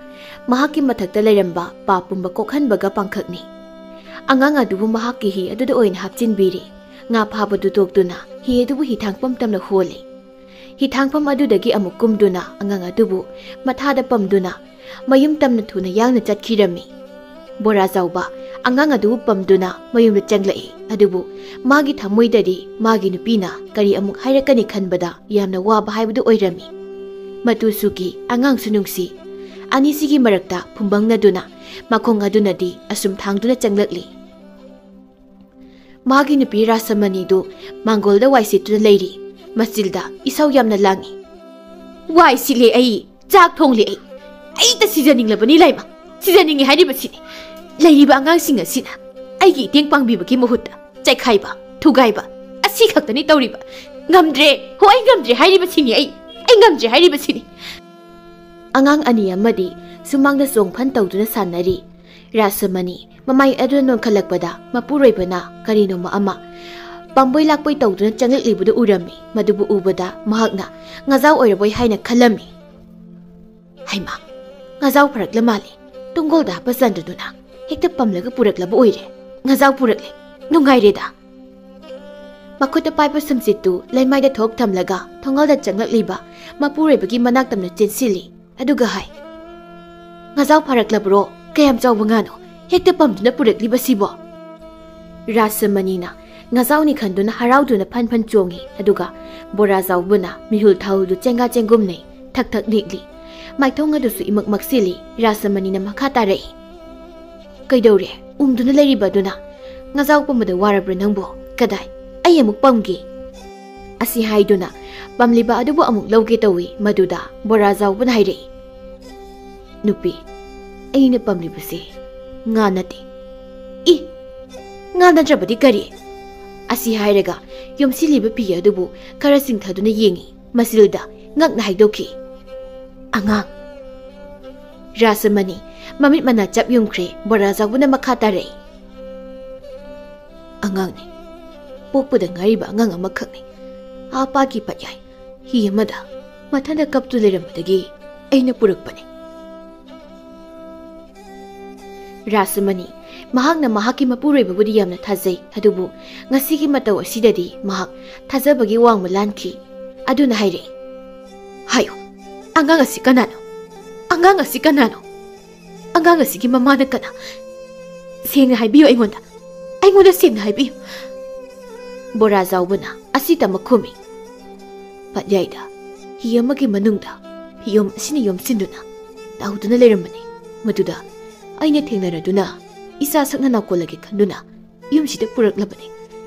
ꯃꯍꯥꯛꯀꯤ ꯃꯊꯛꯇ ꯂꯩꯔꯝꯕ ꯄꯥꯞ ꯄꯨꯝꯕ ꯀꯣꯛꯍꯟꯕꯒ ꯄꯥꯡꯈꯛꯅꯤ꯫ ꯑꯉꯥꯡ ꯑꯗꯨꯕꯨ ꯃꯍꯥꯛꯀꯤ ꯍꯤ ꯑꯗꯨꯗ ꯑꯣꯏꯅ ꯍꯥꯞꯆꯤꯟꯕꯤꯔꯦ꯫ ꯉꯥ ꯐꯥꯕꯗꯨ ꯇꯣꯛꯇꯨꯅ ꯍꯤ ꯑꯗꯨꯕꯨ ꯍꯤꯊꯥꯡꯐꯝ ꯇꯝꯅ ꯍꯣꯜꯂꯤ꯫ ꯍꯤꯊꯥꯡꯐꯝ ꯑꯗꯨꯗꯒꯤ ꯑꯃꯨꯛ ꯀꯨꯝꯗꯨꯅ ꯑꯉꯥꯡ ꯑꯗꯨꯕꯨ ꯃꯊꯥꯗ ꯄꯝꯗꯨꯅ ꯃꯌꯨꯝ ꯇꯝꯅ ꯊꯨꯅ ꯌꯥꯡꯅ ꯆꯠꯈꯤꯔꯝꯃꯤ꯫ ꯕꯣꯔꯥ ꯆꯥꯎꯕ ꯑꯉꯥꯡ ꯑꯗꯨꯕꯨ ꯄꯝꯗꯨꯅ ꯃꯌꯨꯝꯗ ꯆꯪꯂꯛꯏ꯫ ꯑꯗꯨꯕꯨ ꯃꯥꯒꯤ ꯊꯃꯣꯏꯗꯗꯤ ꯃꯥꯒꯤ ꯅꯨꯄꯤꯅ ꯀꯔꯤ ꯑꯃꯨꯛ ꯍꯥꯏꯔꯛꯀꯅꯤ ꯈꯟꯕꯗ ꯌꯥꯝꯅ ꯋꯥꯕ ꯍꯥꯏꯕꯗꯨ ꯑꯣꯏꯔꯝꯃꯤ꯫ ꯃꯇꯨꯁꯨ ꯀꯤ, ꯑꯉꯥꯡꯁꯨ ꯅꯨꯡꯁꯤ꯫ ꯑꯅꯤꯁꯤꯒꯤ ꯃꯔꯛꯇ ꯐꯨꯝꯕꯪꯅꯗꯨꯅ ꯃꯈꯣꯡ ꯑꯗꯨꯅꯗꯤ ꯑꯁꯨꯝ ꯊꯥꯡꯗꯨꯅ ꯆꯪꯂꯛꯂꯤ꯫ ꯃꯥꯒꯤ ꯅꯨꯄꯤ ꯔꯥꯁꯃꯅꯤꯗꯨ ꯃꯥꯡꯒꯣꯜꯗ ꯋꯥꯏ ꯁꯤꯠꯇꯨꯅ ꯂꯩꯔꯤ꯫ ꯃꯆꯤꯜꯗ ꯏꯁꯧ ꯌꯥꯝꯅ ꯂꯥꯡꯏ꯫ "ꯋꯥꯏ ꯁꯤꯠꯂꯦ ꯑꯩ, ꯆꯥꯛ ꯊꯣꯡꯂꯦ ꯑꯩ, ꯑꯩꯇ ꯁꯤꯖꯅꯤꯡꯂꯕꯅꯤ ꯂꯥꯏꯃ꯫ ꯁꯤꯖꯅꯤꯡꯉꯤ ꯍꯥꯏꯔꯤꯕꯁꯤꯅꯤ꯫ ꯂꯩꯔꯤꯕ ꯑꯉꯥꯡꯁꯤꯡ ꯑꯁꯤꯅ ꯑꯩꯒꯤ ꯏꯇꯦꯡ ꯄꯥꯡꯕꯤꯕꯒꯤ ꯃꯍꯨꯠꯇ ꯆꯩꯈꯥꯏꯕ, ꯊꯨꯒꯥꯏꯕ ꯑꯁꯤ ꯈꯛꯇꯅꯤ ꯇꯧꯔꯤꯕ꯫ ꯉꯝꯗ꯭ꯔꯦ, ꯍꯣ, ꯑꯩ ꯉꯝꯗ꯭ꯔꯦ ꯍꯥꯏꯔꯤꯕꯁꯤꯅꯤ ꯑꯩ, ꯑꯩ ꯉꯝꯗ꯭ꯔꯦ ꯍꯥꯏꯔꯤꯕꯁꯤꯅꯤ"꯫ ꯑꯉꯥꯡ ꯑꯅꯤ ꯑꯃꯗꯤ ꯁꯨꯃꯥꯡꯗ ꯆꯣꯡꯐꯟ ꯇꯧꯗꯨꯅ ꯁꯥꯟꯅꯔꯤ꯫ ꯔꯥꯁꯃꯅꯤ ꯃꯃꯥꯏ ꯑꯗꯨ ꯅꯣꯟꯈꯠꯂꯛꯄꯗ ꯃꯄꯨꯔꯣꯏꯕꯅ ꯀꯔꯤꯅꯣꯃ ꯑꯃ ꯄꯥꯝꯕꯣꯏ ꯂꯥꯛꯄꯣꯏ ꯇꯧꯗꯨꯅ ꯆꯪꯂꯛꯂꯤꯕꯗꯨ ꯎꯔꯝꯃꯤ꯫ ꯃꯗꯨꯕꯨ ꯎꯕꯗ ꯃꯍꯥꯛꯅ ꯉꯥꯖꯥꯎ ꯑꯣꯏꯔꯕꯣꯏ ꯍꯥꯏꯅ ꯈꯜꯂꯝꯃꯤ꯫ "ꯍꯩꯃꯥ, ꯉꯥꯖꯥꯎ ꯐꯥꯔꯛꯂ ꯃꯥꯜꯂꯦ꯫ ꯇꯨꯡꯒꯣꯜꯗ ꯍꯥꯞꯄ ꯆꯟꯗ꯭ꯔꯗꯨꯅ ꯍꯦꯛꯇ ꯄꯝꯂꯒ ꯄꯨꯔꯛꯂꯕ ꯑꯣꯏꯔꯦ꯫ ꯉꯥꯖꯥꯎ ꯄꯨꯔꯛꯂꯦ꯫ ꯅꯨꯡꯉꯥꯏꯔꯦꯗ!" ꯃꯈꯨꯠꯇ ꯄꯥꯏꯕ ꯁꯨꯝꯆꯤꯠꯇꯨ ꯂꯩꯃꯥꯏꯗ ꯊꯣꯛ ꯊꯝꯂꯒ ꯊꯣꯡꯒꯜꯗ ꯆꯪꯂꯛꯂꯤꯕ ꯃꯄꯨꯔꯣꯏꯕꯒꯤ ꯃꯅꯥꯛꯇꯝꯅ ꯆꯦꯟꯁꯤꯜꯂꯤ꯫ ꯑꯗꯨꯒ ꯍꯥꯏ, "ꯉꯥꯖꯥꯎ ꯐꯥꯔꯛꯂꯕ꯭ꯔꯣ? ꯀꯌꯥꯝ ꯆꯥꯎꯕ ꯉꯥꯅꯣ ꯍꯦꯛꯇ ꯄꯝꯗꯨꯅ ꯄꯨꯔꯛꯂꯤꯕꯁꯤꯕꯣ?" ꯔꯥꯁꯃꯅꯤꯅ ꯉꯥꯖꯥꯎꯅꯤ ꯈꯟꯗꯨꯅ ꯍꯔꯥꯎꯗꯨꯅ ꯐꯟ ꯐꯟ ꯆꯣꯡꯉꯤ꯫ ꯑꯗꯨꯒ ꯕꯣꯔꯥ ꯆꯥꯎꯕꯅ ꯃꯤꯍꯨꯜ ꯊꯥꯍꯨꯜꯗꯨ ꯆꯦꯡꯒꯥ ꯆꯦꯡꯒꯨꯝꯅꯩ꯫ ꯊꯛ ꯊꯛ ꯅꯤꯛꯂꯤ꯫ ꯃꯥꯏꯊꯣꯡ ꯑꯗꯨꯁꯨ ꯏꯃꯛ ꯃꯛꯁꯤꯜꯂꯤ꯫ ꯔꯥꯁꯃꯅꯤꯅ ꯃꯈꯥ ꯇꯥꯔꯛꯏ, "ꯀꯩꯗꯧꯔꯦ? ꯎꯪꯗꯨꯅ ꯂꯩꯔꯤꯕ ꯑꯗꯨꯅ? ꯉꯥꯖꯥꯎ ꯄꯝꯕꯗ ꯋꯥꯔꯕ꯭ꯔꯥ ꯅꯪꯕꯨ? ꯀꯗꯥꯏ? ꯑꯩ ꯑꯃꯨꯛ ꯄꯝꯒꯦ!" ꯑꯁꯤ ꯍꯥꯏꯗꯨꯅ ꯄꯝꯂꯤꯕ ꯑꯗꯨꯕꯨ ꯑꯃꯨꯛ ꯂꯧꯒꯦ ꯇꯧꯏ꯫ ꯃꯗꯨꯗ ꯕꯣꯔꯥ ꯆꯥꯎꯕꯅ ꯍꯥꯏꯔꯛꯏ, "ꯅꯨꯄꯤ, ꯑꯩꯅ ꯄꯝꯂꯤꯕꯁꯤ ꯉꯥ ꯅꯠꯇꯦ꯫" "ꯏ! ꯉꯥ ꯅꯠꯇ꯭ꯔꯕꯗꯤ ꯀꯔꯤ?" ꯑꯁꯤ ꯍꯥꯏꯔꯒ ꯌꯣꯝꯁꯤꯜꯂꯤꯕ ꯐꯤ ꯑꯗꯨꯕꯨ ꯈꯔ ꯆꯤꯡꯊꯗꯨꯅ ꯌꯦꯡꯉꯤ꯫ ꯃꯆꯤꯜꯗ ꯉꯛꯅ ꯍꯥꯏꯗꯣꯛꯈꯤ, "ꯑꯉꯥꯡ!" ꯔꯥꯁꯃꯅꯤ ꯃꯃꯤꯠ ꯃꯅꯥ ꯆꯞ ꯌꯨꯝꯈ꯭ꯔꯦ꯫ ꯕꯣꯔꯥ ꯆꯥꯎꯕꯅ ꯃꯈꯥ ꯇꯥꯔꯛꯏ, "ꯑꯉꯥꯡꯅꯤ꯫ ꯄꯣꯛꯄꯗ ꯉꯥꯏꯔꯤꯕ ꯑꯉꯥꯡ ꯑꯃꯈꯛꯅꯤ꯫ ꯑꯥ ꯄꯥꯠꯀꯤ ꯄꯠꯌꯥꯏ ꯍꯤ ꯑꯃꯗ ꯃꯊꯟꯇ ꯀꯞꯇꯨ ꯂꯩꯔꯝꯕꯗꯒꯤ ꯑꯩꯅ ꯄꯨꯔꯛꯄꯅꯤ꯫" ꯔꯥꯁꯃꯅꯤ ꯃꯍꯥꯛꯅ ꯃꯍꯥꯛꯀꯤ ꯃꯄꯨꯔꯣꯏꯕꯕꯨꯗꯤ ꯌꯥꯝꯅ ꯊꯥꯖꯩ, ꯑꯗꯨꯕꯨ ꯉꯁꯤꯒꯤ ꯃꯇꯧ ꯑꯁꯤꯗꯗꯤ ꯃꯍꯥꯛ ꯊꯥꯖꯕꯒꯤ ꯋꯥꯡꯃ ꯂꯥꯟꯈꯤ꯫ ꯑꯗꯨꯅ ꯍꯥꯏꯔꯛꯏ, "ꯍꯥꯏꯌꯨ, ꯑꯉꯥꯡ ꯑꯁꯤ ꯀꯅꯥꯅꯣ? ꯑꯉꯥꯡ ꯑꯁꯤ ꯀꯅꯥꯅꯣ? ꯑꯉꯥꯡ ꯑꯁꯤꯒꯤ ꯃꯃꯥꯅ ꯀꯅꯥ? ꯁꯦꯡꯅ ꯍꯥꯏꯕꯤꯌꯨ ꯑꯩꯉꯣꯟꯗ꯫ ꯑꯩꯉꯣꯟꯗ ꯁꯦꯡꯅ ꯍꯥꯏꯕꯤꯌꯨ꯫" ꯕꯣꯔꯥ ꯆꯥꯎꯕꯅ ꯑꯁꯤ ꯇꯃꯛ ꯈꯨꯝꯃꯤ, "ꯄꯠꯌꯥꯏꯗ ꯍꯤ ꯑꯃꯒꯤ ꯃꯅꯨꯡꯗ ꯐꯤꯌꯣꯝ ꯑꯁꯤꯅ ꯌꯣꯝꯁꯤꯟꯗꯨꯅ ꯇꯥꯎꯗꯨꯅ ꯂꯩꯔꯝꯕꯅꯤ꯫ ꯃꯗꯨꯗ ꯑꯩꯅ ꯊꯦꯡꯅꯔꯗꯨꯅ ꯏꯆꯥ ꯁꯛꯅ ꯅꯥꯀꯣꯜꯂꯒꯦ ꯈꯟꯗꯨꯅ ꯌꯨꯝꯁꯤꯗ ꯄꯨꯔꯛꯂꯕꯅꯤ꯫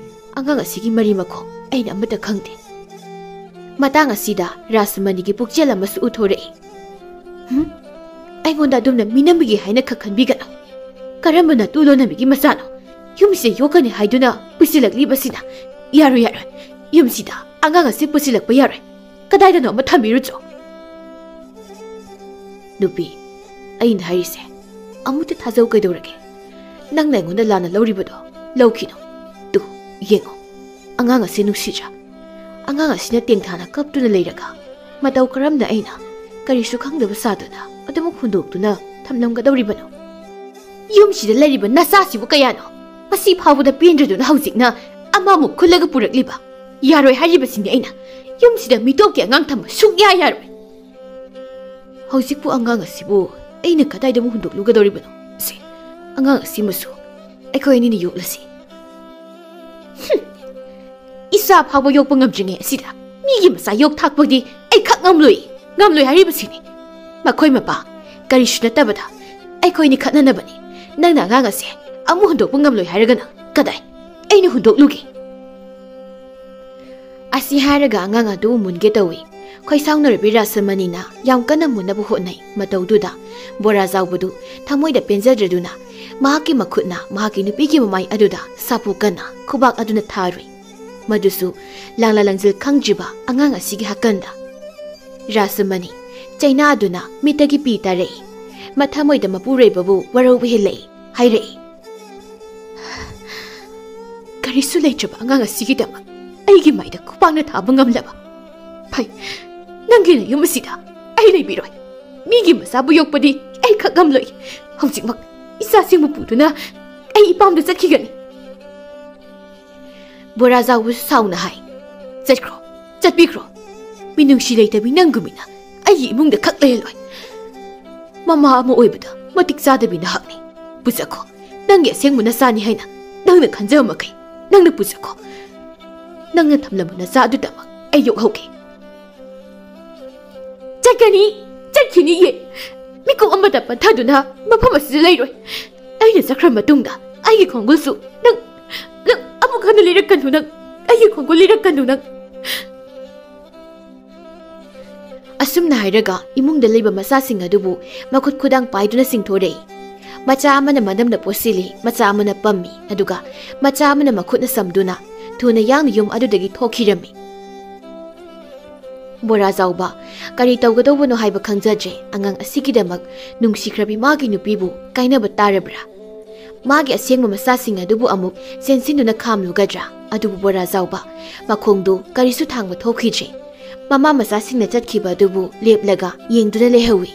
ꯑꯉꯥꯡ ꯑꯁꯤꯒꯤ ꯃꯔꯤ ꯃꯈꯣꯡ ꯑꯩꯅ ꯑꯃꯠꯇ ꯈꯪꯗꯦ꯫" ꯃꯇꯥꯡ ꯑꯁꯤꯗ ꯔꯥꯁꯃꯅꯤꯒꯤ ꯄꯨꯛꯆꯦꯜ ꯑꯃꯁꯨ ꯎꯊꯣꯔꯛꯏ꯫ "ꯍꯨꯝ? ꯑꯩꯉꯣꯟꯗ ꯑꯗꯨꯝꯅ ꯃꯤꯅꯝꯕꯒꯤ ꯍꯥꯏꯅ ꯈꯛ ꯈꯟꯕꯤꯒꯅꯨ꯫ ꯀꯔꯝꯕ ꯅꯇꯨ ꯂꯣꯟꯅꯕꯤꯒꯤ ꯃꯆꯥꯅꯣ? ꯌꯨꯝꯁꯤꯗ ꯌꯣꯛꯀꯅꯤ ꯍꯥꯏꯗꯨꯅ ꯄꯨꯁꯤꯜꯂꯛꯂꯤꯕꯁꯤꯅ? ꯌꯥꯔꯣꯏ, ꯌꯥꯔꯣꯏ꯫ ꯌꯨꯝꯁꯤꯗ ꯑꯉꯥꯡ ꯑꯁꯤ ꯄꯨꯁꯤꯜꯂꯛꯄ ꯌꯥꯔꯣꯏ꯫ ꯀꯗꯥꯏꯗꯅꯣ ꯑꯃ ꯊꯝꯕꯤꯔꯨꯆꯣ꯫" "ꯅꯨꯄꯤ, ꯑꯩꯅ ꯍꯥꯏꯔꯤꯁꯦ ꯑꯃꯨꯛꯇ ꯊꯥꯖꯧ꯫ ꯀꯩꯗꯧꯔꯒꯦ? ꯅꯪꯅ ꯑꯩꯉꯣꯟꯗ ꯂꯥꯟꯅ ꯂꯧꯔꯤꯕꯗꯣ ꯂꯧꯈꯤꯅꯨ꯫ ꯇꯨ, ꯌꯦꯡꯉꯣ, ꯑꯉꯥꯡ ꯑꯁꯤ ꯅꯨꯡꯁꯤꯗ꯭ꯔꯥ? ꯑꯉꯥꯡ ꯑꯁꯤꯅ ꯇꯦꯡꯊꯥꯅ ꯀꯞꯇꯨꯅ ꯂꯩꯔꯒ ꯃꯇꯧ ꯀꯔꯝꯅ ꯑꯩꯅ ꯀꯔꯤꯁꯨ ꯈꯪꯗꯕ ꯁꯥꯗꯨꯅ ꯑꯗꯨꯃꯛ ꯍꯨꯟꯗꯣꯛꯇꯨꯅ ꯊꯝꯂꯝꯒꯗꯧꯔꯤꯕꯅꯣ? ꯌꯨꯝꯁꯤꯗ ꯂꯩꯔꯤꯕ ꯅꯆꯥꯁꯤꯕꯨ ꯀꯌꯥꯅꯣ? ꯃꯁꯤ ꯐꯥꯎꯕꯗ ꯄꯦꯟꯗ꯭ꯔꯗꯨꯅ ꯍꯧꯖꯤꯛꯅ ꯑꯃꯃꯨꯛ ꯈꯨꯜꯂꯒ ꯄꯨꯔꯛꯂꯤꯕ? ꯌꯥꯔꯣꯏ ꯍꯥꯏꯔꯤꯕꯁꯤꯅꯤ ꯑꯩꯅ꯫ ꯌꯨꯝꯁꯤꯗ ꯃꯤꯇꯣꯞꯀꯤ ꯑꯉꯥꯡ ꯊꯝꯕ ꯁꯨꯡꯌꯥ ꯌꯥꯔꯣꯏ꯫ ꯍꯧꯖꯤꯛꯄꯨ ꯑꯉꯥꯡ ꯑꯁꯤꯕꯨ ꯑꯩꯅ ꯀꯗꯥꯏꯗ ꯑꯃꯨꯛ ꯍꯨꯟꯗꯣꯛꯂꯨꯒꯗꯧꯔꯤꯕꯅꯣ? ꯁꯦ, ꯑꯉꯥꯡ ꯑꯁꯤꯃꯁꯨ ꯑꯩꯈꯣꯏ ꯑꯅꯤꯅ ꯌꯣꯛꯂꯁꯤ꯫ ꯍꯨꯝ! ꯏꯆꯥ ꯐꯥꯎꯕ ꯌꯣꯛꯄ ꯉꯝꯗ꯭ꯔꯤꯉꯩ ꯑꯁꯤꯗ ꯃꯤꯒꯤ ꯃꯆꯥ ꯌꯣꯛ ꯊꯥꯛꯄꯗꯤ ꯑꯩ ꯈꯛ ꯉꯝꯂꯣꯏ, ꯉꯝꯂꯣꯏ ꯍꯥꯏꯔꯤꯕꯁꯤꯅꯤ꯫ ꯃꯈꯣꯏ ꯃꯄꯥ ꯀꯔꯤꯁꯨ ꯅꯠꯇꯕꯗ ꯑꯩꯈꯣꯏꯅꯤ ꯈꯠꯅꯅꯕꯅꯤ꯫ ꯅꯪꯅ ꯑꯉꯥꯡ ꯑꯁꯦ ꯑꯃꯨꯛ ꯍꯨꯟꯗꯣꯛꯄ ꯉꯝꯂꯣꯏ ꯍꯥꯏꯔꯒꯅ ꯀꯗꯥꯏ ꯑꯩꯅ ꯍꯨꯟꯗꯣꯛꯂꯨꯒꯦ? ꯑꯁꯤ ꯍꯥꯏꯔꯒ ꯑꯉꯥꯡ ꯑꯗꯨ ꯃꯨꯟꯒꯦ ꯇꯧꯏ꯫ ꯈꯣꯏꯁꯥꯎꯅꯔꯕꯤ ꯔꯥꯁꯃꯅꯤꯅ ꯌꯥꯝ ꯀꯟꯅ ꯃꯨꯟꯅꯕ ꯍꯣꯠꯅꯩ꯫ ꯃꯇꯧꯗꯨꯗ ꯕꯣꯔꯥ ꯆꯥꯎꯕꯗꯨ ꯊꯃꯣꯏꯗ ꯄꯦꯟꯖꯗ꯭ꯔꯗꯨꯅ ꯃꯍꯥꯛꯀꯤ ꯃꯈꯨꯠꯅ ꯃꯍꯥꯛꯀꯤ ꯅꯨꯄꯤꯒꯤ ꯃꯃꯥꯏ ꯑꯗꯨꯗ ꯁꯥꯐꯨ ꯀꯟꯅ ꯈꯨꯕꯥꯛ ꯑꯗꯨꯅ ꯊꯥꯔꯨꯏ꯫ ꯃꯗꯨꯁꯨ ꯂꯥꯡꯂꯥ ꯂꯪꯖꯤꯜ ꯈꯪꯗ꯭ꯔꯤꯕ ꯑꯉꯥꯡ ꯑꯁꯤꯒꯤ ꯍꯥꯀꯟꯗ꯫ ꯔꯥꯁꯃꯅꯤ ꯆꯩꯅꯥꯗꯨꯅ ꯃꯤꯠꯇꯒꯤ ꯄꯤ ꯇꯥꯔꯛꯏ꯫ ꯃꯊꯃꯣꯏꯗ ꯃꯄꯨꯔꯣꯏꯕꯕꯨ ꯋꯥꯔꯧꯕ ꯍꯦꯜꯂꯛꯏ꯫ ꯍꯥꯏꯔꯛꯏ, "ꯀꯔꯤꯁꯨ ꯂꯩꯇ꯭ꯔꯕ ꯑꯉꯥꯡ ꯑꯁꯤꯒꯤꯗꯃꯛ ꯑꯩꯒꯤ ꯃꯥꯏꯗ ꯈꯨꯄꯥꯛꯅ ꯊꯥꯕ ꯉꯝꯂꯕ? ꯐꯩ, ꯅꯪꯒꯤ ꯅꯌꯨꯝ ꯑꯁꯤꯗ ꯑꯩ ꯂꯩꯕꯤꯔꯣꯏ꯫ ꯃꯤꯒꯤ ꯃꯆꯥꯕꯨ ꯌꯣꯛꯄꯗꯤ ꯑꯩ ꯈꯛ ꯉꯝꯂꯣꯏ꯫ ꯍꯧꯖꯤꯛꯃꯛ ꯏꯆꯥꯁꯤꯡꯕꯨ ꯄꯨꯗꯨꯅ ꯑꯩ ꯏꯄꯥꯝꯗ ꯆꯠꯈꯤꯒꯅꯤ꯫" ꯕꯣꯔꯥ ꯆꯥꯎꯕꯁꯨ ꯁꯥꯎꯅ ꯍꯥꯏ, "ꯆꯠꯈ꯭ꯔꯣ, ꯆꯠꯄꯤꯈ꯭ꯔꯣ꯫ ꯃꯤꯅꯨꯡꯁꯤ ꯂꯩꯇꯕꯤ ꯅꯪꯒꯨꯝꯃꯤꯅ ꯑꯩꯒꯤ ꯏꯃꯨꯡꯗ ꯈꯛ ꯂꯩꯍꯜꯂꯣꯏ꯫ ꯃꯃꯥ ꯑꯃ ꯑꯣꯏꯕꯗ ꯃꯇꯤꯛ ꯆꯥꯗꯕꯤ ꯅꯍꯥꯛꯅꯤ꯫ ꯄꯨꯖꯈꯣ, ꯅꯪꯒꯤ ꯑꯁꯦꯡꯕ ꯅꯆꯥꯅꯤ ꯍꯥꯏꯅ ꯅꯪꯅ ꯈꯟꯖꯕ ꯃꯈꯩ ꯅꯪꯅ ꯄꯨꯖꯈꯣ꯫ ꯅꯪꯅ ꯊꯝꯂꯝꯕ ꯅꯆꯥ ꯑꯗꯨꯗꯃꯛ ꯑꯩ ꯌꯣꯛꯍꯧꯒꯦ꯫" "ꯆꯠꯀꯅꯤ, ꯆꯠꯈꯤꯅꯤꯌꯦ꯫ ꯃꯤꯀꯨꯞ ꯑꯃꯇ ꯄꯟꯊꯗꯨꯅ ꯃꯐꯝ ꯑꯁꯤꯗ ꯂꯩꯔꯣꯏ꯫ ꯑꯩꯅ ꯆꯠꯈ꯭ꯔ ꯃꯇꯨꯡꯗ ꯑꯩꯒꯤ ꯈꯣꯡꯒꯨꯜꯁꯨ ꯅꯪ, ꯅꯪ ꯑꯃꯨꯛ ꯍꯟꯅ ꯂꯤꯔꯛꯀꯅꯨ ꯅꯪ꯫ ꯑꯩꯒꯤ ꯈꯣꯡꯒꯨꯜ ꯂꯤꯔꯛꯀꯅꯨ ꯅꯪ꯫" ꯑꯁꯨꯝꯅ ꯍꯥꯏꯔꯒ ꯏꯃꯨꯡꯗ ꯂꯩꯕ ꯃꯆꯥꯁꯤꯡ ꯑꯗꯨꯕꯨ ꯃꯈꯨꯠ ꯈꯨꯗꯥꯡ ꯄꯥꯏꯗꯨꯅ ꯆꯤꯡꯊꯣꯔꯛꯏ꯫ ꯃꯆꯥ ꯑꯃꯅ ꯃꯅꯝꯅ ꯄꯣꯠꯁꯤꯜꯂꯤ, ꯃꯆꯥ ꯑꯃꯅ ꯄꯝꯃꯤ, ꯑꯗꯨꯒ ꯃꯆꯥ ꯑꯃꯅ ꯃꯈꯨꯠꯅ ꯁꯝꯗꯨꯅ ꯊꯨꯅ ꯌꯥꯡꯅ ꯌꯨꯝ ꯑꯗꯨꯗꯒꯤ ꯊꯣꯛꯈꯤꯔꯝꯃꯤ꯫ ꯕꯣꯔꯥ ꯆꯥꯎꯕ ꯀꯔꯤ ꯇꯧꯒꯗꯧꯕꯅꯣ ꯍꯥꯏꯕ ꯈꯪꯖꯗ꯭ꯔꯦ꯫ ꯑꯉꯥꯡ ꯑꯁꯤꯒꯤꯗꯃꯛ ꯅꯨꯡꯁꯤꯈ꯭ꯔꯕꯤ ꯃꯥꯒꯤ ꯅꯨꯄꯤꯕꯨ ꯀꯥꯏꯅꯕ ꯇꯥꯔꯕ꯭ꯔꯥ? ꯃꯥꯒꯤ ꯑꯁꯦꯡꯕ ꯃꯆꯥꯁꯤꯡ ꯑꯗꯨꯕꯨ ꯑꯃꯨꯛ ꯆꯦꯟꯁꯤꯟꯗꯨꯅ ꯈꯥꯝꯂꯨꯒꯗ꯭ꯔꯥ? ꯑꯗꯨꯕꯨ ꯕꯣꯔꯥꯖꯥꯎꯕ ꯃꯈꯣꯡꯗꯨ ꯀꯔꯤꯁꯨ ꯊꯥꯡꯕ ꯊꯣꯛꯈꯤꯗ꯭ꯔꯦ꯫ ꯃꯃꯥ ꯃꯆꯥꯁꯤꯡꯅ ꯆꯠꯈꯤꯕ ꯑꯗꯨꯕꯨ ꯂꯦꯞꯂꯒ ꯌꯦꯡꯗꯨꯅ ꯂꯩꯍꯧꯏ꯫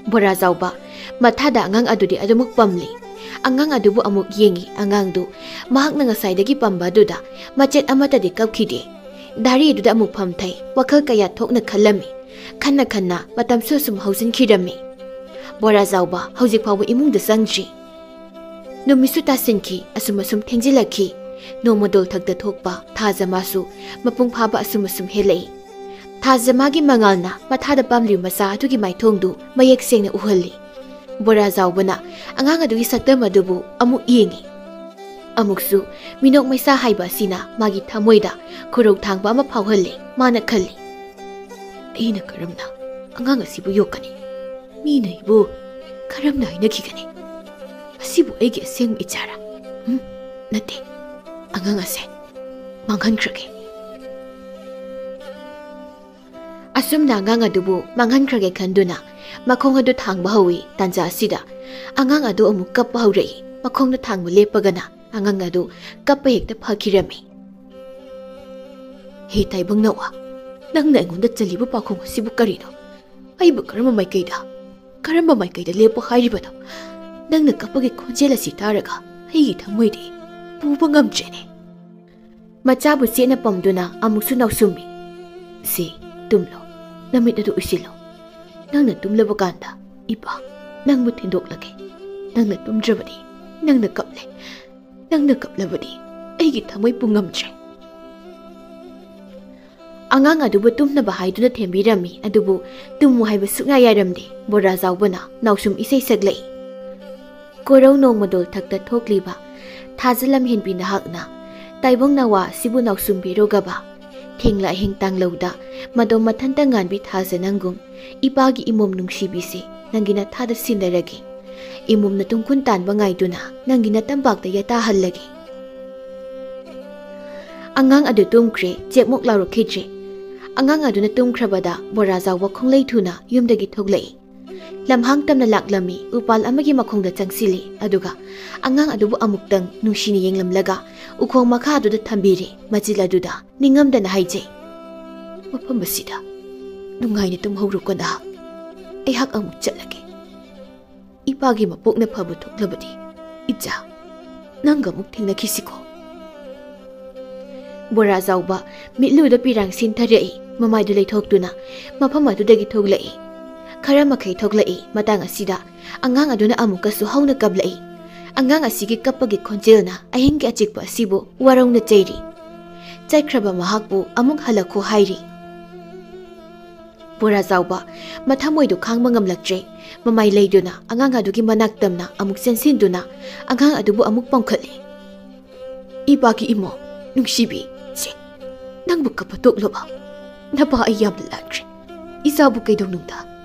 ꯕꯣꯔꯥꯖꯥꯎꯕ ꯃꯊꯥꯗ ꯑꯉꯥꯡ ꯑꯗꯨꯗꯤ ꯑꯗꯨꯃꯛ ꯄꯝꯂꯤ꯫ ꯑꯉꯥꯡ ꯑꯗꯨꯕꯨ ꯑꯃꯨꯛ ꯌꯦꯡꯏ꯫ ꯑꯉꯥꯡꯗꯨ ꯃꯍꯥꯛꯅ ꯉꯁꯥꯏꯗꯒꯤ ꯄꯝꯕ ꯑꯗꯨꯗ ꯃꯆꯦꯠ ꯑꯃꯠꯇꯗꯤ ꯀꯞꯈꯤꯗꯦ꯫ ꯗꯥꯔꯤ ꯑꯗꯨꯗ ꯑꯃꯨꯛ ꯐꯝꯊꯩ꯫ ꯋꯥꯈꯜ ꯀꯌꯥ ꯊꯣꯛꯅ ꯈꯜꯂꯝꯃꯤ꯫ ꯈꯟꯅ ꯈꯟꯅ ꯃꯇꯝꯁꯨ ꯑꯁꯨꯝ ꯍꯧꯖꯤꯟꯈꯤꯔꯝꯃꯤ꯫ ꯕꯣꯔꯥꯖꯥꯎꯕ ꯍꯧꯖꯤꯛ ꯐꯥꯎꯕ ꯏꯃꯨꯡꯗ ꯆꯪꯗ꯭ꯔꯤ꯫ ꯅꯨꯃꯤꯠꯁꯨ ꯇꯥꯁꯤꯟꯈꯤ꯫ ꯑꯁꯨꯝ ꯑꯁꯨꯝ ꯊꯦꯡꯖꯤꯜꯂꯛꯈꯤ꯫ ꯅꯣꯡꯃꯗꯣꯜ ꯊꯛꯇ ꯊꯣꯛꯄ ꯊꯥꯖꯃꯥꯁꯨ ꯃꯄꯨꯡ ꯐꯥꯕ ꯑꯁꯨꯝ ꯑꯁꯨꯝ ꯍꯦꯜꯂꯛꯏ꯫ ꯊꯥꯖꯃꯥꯒꯤ ꯃꯉꯥꯜꯅ ꯃꯊꯥꯗ ꯄꯥꯝꯂꯤꯕ ꯃꯆꯥ ꯑꯗꯨꯒꯤ ꯃꯥꯏꯊꯣꯡꯗꯨ ꯃꯌꯦꯛ ꯁꯦꯡꯅ ꯎꯍꯜꯂꯤ꯫ ꯕꯣꯔꯥꯖꯥꯎꯕꯅ ꯑꯉꯥꯡ ꯑꯗꯨꯒꯤ ꯁꯛꯇꯝ ꯑꯗꯨꯕꯨ ꯑꯃꯨꯛ ꯌꯦꯡꯏ꯫ ꯑꯃꯨꯛꯁꯨ ꯃꯤꯅꯣꯛ ꯃꯩꯁꯥ ꯍꯥꯏꯕ ꯑꯁꯤꯅ ꯃꯥꯒꯤ ꯊꯃꯣꯏꯗ ꯈꯨꯔꯧ ꯊꯥꯡꯕ ꯑꯃ ꯐꯥꯎꯍꯜꯂꯤ꯫ ꯃꯥꯅ ꯈꯜꯂꯤ, "ꯑꯩꯅ ꯀꯔꯝꯅ ꯑꯉꯥꯡ ꯑꯁꯤꯕꯨ ꯌꯣꯛꯀꯅꯤ? ꯃꯤꯅ ꯑꯩꯕꯨ ꯀꯔꯝꯅ ꯍꯥꯏꯅꯈꯤꯒꯅꯤ? ꯑꯁꯤꯕꯨ ꯑꯩꯒꯤ ꯑꯁꯦꯡꯕ ꯏꯆꯥꯔꯥ? ꯎꯝ, ꯅꯠꯇꯦ꯫ ꯑꯉꯥꯡ ꯑꯁꯦ ꯃꯥꯡꯍꯟꯈ꯭ꯔꯒꯦ꯫" ꯑꯁꯨꯝꯅ ꯑꯉꯥꯡ ꯑꯗꯨꯕꯨ ꯃꯥꯡꯍꯟꯈ꯭ꯔꯒꯦ ꯈꯟꯗꯨꯅ ꯃꯈꯣꯡ ꯑꯗꯨ ꯊꯥꯡꯕ ꯍꯧꯏ꯫ ꯇꯥꯟꯖꯥ ꯑꯁꯤꯗ ꯑꯉꯥꯡ ꯑꯗꯨ ꯑꯃꯨꯛ ꯀꯞꯄ ꯍꯧꯔꯛꯏ꯫ ꯃꯈꯣꯡꯗ ꯊꯥꯡꯕ ꯂꯦꯞꯄꯒꯅ ꯑꯉꯥꯡ ꯑꯗꯨ ꯀꯞꯄ ꯍꯦꯛꯇ ꯐꯈꯤꯔꯝꯃꯤ꯫ "ꯍꯦ ꯇꯥꯏꯕꯪ ꯅꯋꯥ, ꯅꯪꯅ ꯑꯩꯉꯣꯟꯗ ꯆꯜꯂꯤꯕ ꯄꯥꯈꯣꯡ ꯑꯁꯤꯕꯨ ꯀꯔꯤꯅꯣ? ꯑꯩꯕꯨ ꯀꯔꯝꯕ ꯃꯥꯏꯀꯩꯗ, ꯀꯔꯝꯕ ꯃꯥꯏꯀꯩꯗ ꯂꯦꯞꯄꯨ ꯍꯥꯏꯔꯤꯕꯅꯣ? ꯅꯪꯅ ꯀꯞꯄꯒꯤ ꯈꯣꯟꯖꯦꯜ ꯑꯁꯤ ꯇꯥꯔꯒ ꯑꯩꯒꯤ ꯊꯃꯣꯏꯗꯤ ꯄꯨꯕ ꯉꯝꯗ꯭ꯔꯦꯅꯦ꯫" ꯃꯆꯥꯕꯨ ꯆꯦꯠꯅ ꯄꯝꯗꯨꯅ ꯑꯃꯨꯛꯁꯨ ꯅꯥꯎꯁꯨꯝꯃꯤ꯫ "ꯁꯤ, ꯇꯨꯝꯂꯣ꯫ ꯅꯃꯤꯠ ꯑꯗꯨ ꯎꯏꯁꯤꯜꯂꯣ꯫ ꯅꯪꯅ ꯇꯨꯝꯂꯕ ꯀꯥꯟꯗ ꯏꯄꯥ ꯅꯪꯕꯨ ꯊꯤꯟꯗꯣꯛꯂꯒꯦ꯫ ꯅꯪꯅ ꯇꯨꯝꯗ꯭ꯔꯕꯗꯤ ꯅꯪꯅ ꯀꯞꯂꯦ꯫ ꯅꯪꯅ ꯀꯞꯂꯕꯗꯤ ꯑꯩꯒꯤ ꯊꯃꯣꯏ ꯄꯨ ꯉꯝꯗ꯭ꯔꯦ꯫" ꯑꯉꯥꯡ ꯑꯗꯨꯕꯨ ꯇꯨꯝꯅꯕ ꯍꯥꯏꯗꯨꯅ ꯊꯦꯝꯕꯤꯔꯝꯃꯤ, ꯑꯗꯨꯕꯨ ꯇꯨꯝꯃꯨ ꯍꯥꯏꯕ ꯁꯨꯛꯌꯥ ꯌꯥꯔꯝꯗꯦ꯫ ꯕꯣꯔꯥꯖꯥꯎꯕꯅ ꯅꯥꯎꯁꯨꯝ ꯏꯁꯩ ꯁꯛꯂꯛꯏ꯫ ꯀꯣꯔꯧ ꯅꯣꯡꯃꯗꯣꯜ ꯊꯛꯇ ꯊꯣꯛꯂꯤꯕ ꯊꯥꯖ ꯂꯝꯍꯦꯟꯕꯤ ꯅꯍꯥꯛꯅ ꯇꯥꯏꯕꯪ ꯅꯋꯥ ꯑꯁꯤꯕꯨ ꯅꯥꯎꯁꯨꯝꯕꯤꯔꯣꯒꯕ꯫ ꯊꯦꯡꯂ ꯑꯍꯤꯡ ꯇꯥꯡꯂꯧꯗ ꯃꯗꯣꯝ ꯃꯊꯟꯇ ꯉꯥꯟꯕꯤ ꯊꯥꯖ ꯅꯪꯒꯨꯝ ꯏꯄꯥꯒꯤ ꯏꯃꯣꯝ ꯅꯨꯡꯁꯤꯕꯤꯁꯦ ꯅꯪꯒꯤ ꯅꯊꯥꯗ ꯁꯤꯟꯅꯔꯒꯦ꯫ ꯏꯃꯣꯝꯅ ꯇꯨꯡꯈꯨꯟ ꯇꯥꯟꯕ ꯉꯥꯏꯗꯨꯅ ꯅꯪꯒꯤ ꯅꯇꯝꯄꯥꯛꯇ ꯌꯥꯇꯥꯍꯜꯂꯒꯦ꯫ ꯑꯉꯥꯡ ꯑꯗꯨ ꯇꯨꯝꯈ꯭ꯔꯦ, ꯆꯦꯛꯃꯨꯛ ꯂꯥꯎꯔꯛꯈꯤꯗ꯭ꯔꯦ꯫ ꯑꯉꯥꯡ ꯑꯗꯨꯅ ꯇꯨꯝꯈ꯭ꯔꯕꯗ ꯕꯣꯔꯥꯖꯥꯎꯕ ꯈꯣꯡꯂꯩ ꯊꯨꯅ ꯌꯨꯝꯗꯒꯤ ꯊꯣꯛꯂꯛꯏ꯫ ꯂꯝꯍꯥꯡ ꯇꯝꯅ ꯂꯥꯛꯂꯝꯃꯤ꯫ ꯎꯄꯥꯜ ꯑꯃꯒꯤ ꯃꯈꯣꯡꯗ ꯆꯪꯁꯤꯜꯂꯤ, ꯑꯗꯨꯒ ꯑꯉꯥꯡ ꯑꯗꯨꯕꯨ ꯑꯃꯨꯛꯇꯪ ꯅꯨꯡꯁꯤꯅ ꯌꯦꯡꯂꯝꯂꯒ ꯎꯈꯣꯡ ꯃꯈꯥ ꯑꯗꯨꯗ ꯊꯝꯕꯤꯔꯦ꯫ ꯃꯆꯤꯜ ꯑꯗꯨꯗ ꯅꯤꯡꯉꯝꯗꯅ ꯍꯥꯏꯖꯩ, "ꯃꯐꯝ ꯑꯁꯤꯗ ꯅꯨꯡꯉꯥꯏꯅ ꯇꯨꯝꯍꯧꯔꯣꯀꯣ ꯅꯍꯥꯛ꯫ ꯑꯩꯍꯥꯛ ꯑꯃꯨꯛ ꯆꯠꯂꯒꯦ꯫ ꯏꯄꯥꯒꯤ ꯃꯄꯣꯛꯅ ꯐꯕ ꯊꯣꯛꯂꯕꯗꯤ ꯏꯆꯥ, ꯅꯪꯒ ꯑꯃꯨꯛ ꯊꯦꯡꯅꯈꯤꯁꯤꯀꯣ"꯫ ꯕꯣꯔꯥ ꯆꯥꯎꯕ ꯃꯤꯠꯂꯨꯗ ꯄꯤꯔꯥꯡ ꯁꯤꯟꯊꯔꯛꯏ꯫ ꯃꯃꯥꯏꯗꯨ ꯂꯩꯊꯣꯛꯇꯨꯅ ꯃꯐꯝ ꯑꯗꯨꯗꯒꯤ ꯊꯣꯛꯂꯛꯏ꯫ ꯈꯔ ꯃꯈꯩ ꯊꯣꯛꯂꯛꯏ꯫ ꯃꯇꯥꯡ ꯑꯁꯤꯗ ꯑꯉꯥꯡ ꯑꯗꯨꯅ ꯑꯃꯨꯛꯀꯁꯨ ꯍꯧꯅ ꯀꯞꯂꯛꯏ꯫ ꯑꯉꯥꯡ ꯑꯁꯤꯒꯤ ꯀꯞꯄꯒꯤ ꯈꯣꯟꯖꯦꯜꯅ ꯑꯍꯤꯡꯒꯤ ꯑꯆꯤꯛꯄ ꯑꯁꯤꯕꯨ ꯋꯥꯔꯧꯅ ꯆꯩꯔꯤ꯫ "ꯆꯠꯈ꯭ꯔꯕ ꯃꯍꯥꯛꯄꯨ ꯑꯃꯨꯛ ꯍꯜꯂꯛꯈꯣ" ꯍꯥꯏꯔꯤ꯫ ꯕꯣꯔꯥ ꯆꯥꯎꯕ ꯃꯊꯃꯣꯏꯗꯨ ꯈꯥꯡꯕ ꯉꯝꯂꯛꯇ꯭ꯔꯦ꯫ ꯃꯃꯥꯏ ꯂꯩꯗꯨꯅ ꯑꯉꯥꯡ ꯑꯗꯨꯒꯤ ꯃꯅꯥꯛ ꯇꯝꯅ ꯑꯃꯨꯛ ꯆꯦꯟꯁꯤꯟꯗꯨꯅ ꯑꯉꯥꯡ ꯑꯗꯨꯕꯨ ꯑꯃꯨꯛ ꯄꯝꯈꯠꯂꯤ꯫ "ꯏꯄꯥꯒꯤ ꯏꯃꯣ, ꯅꯨꯡꯁꯤꯕꯤ, ꯁꯦ, ꯅꯪꯕꯨ ꯀꯞꯄ ꯇꯣꯛꯂꯕ? ꯅꯄꯥ ꯑꯩ ꯌꯥꯝꯅ ꯂꯥꯛꯈ꯭ꯔꯦ꯫ ꯏꯆꯥꯕꯨ ꯀꯩꯗꯧꯅꯨꯡꯗ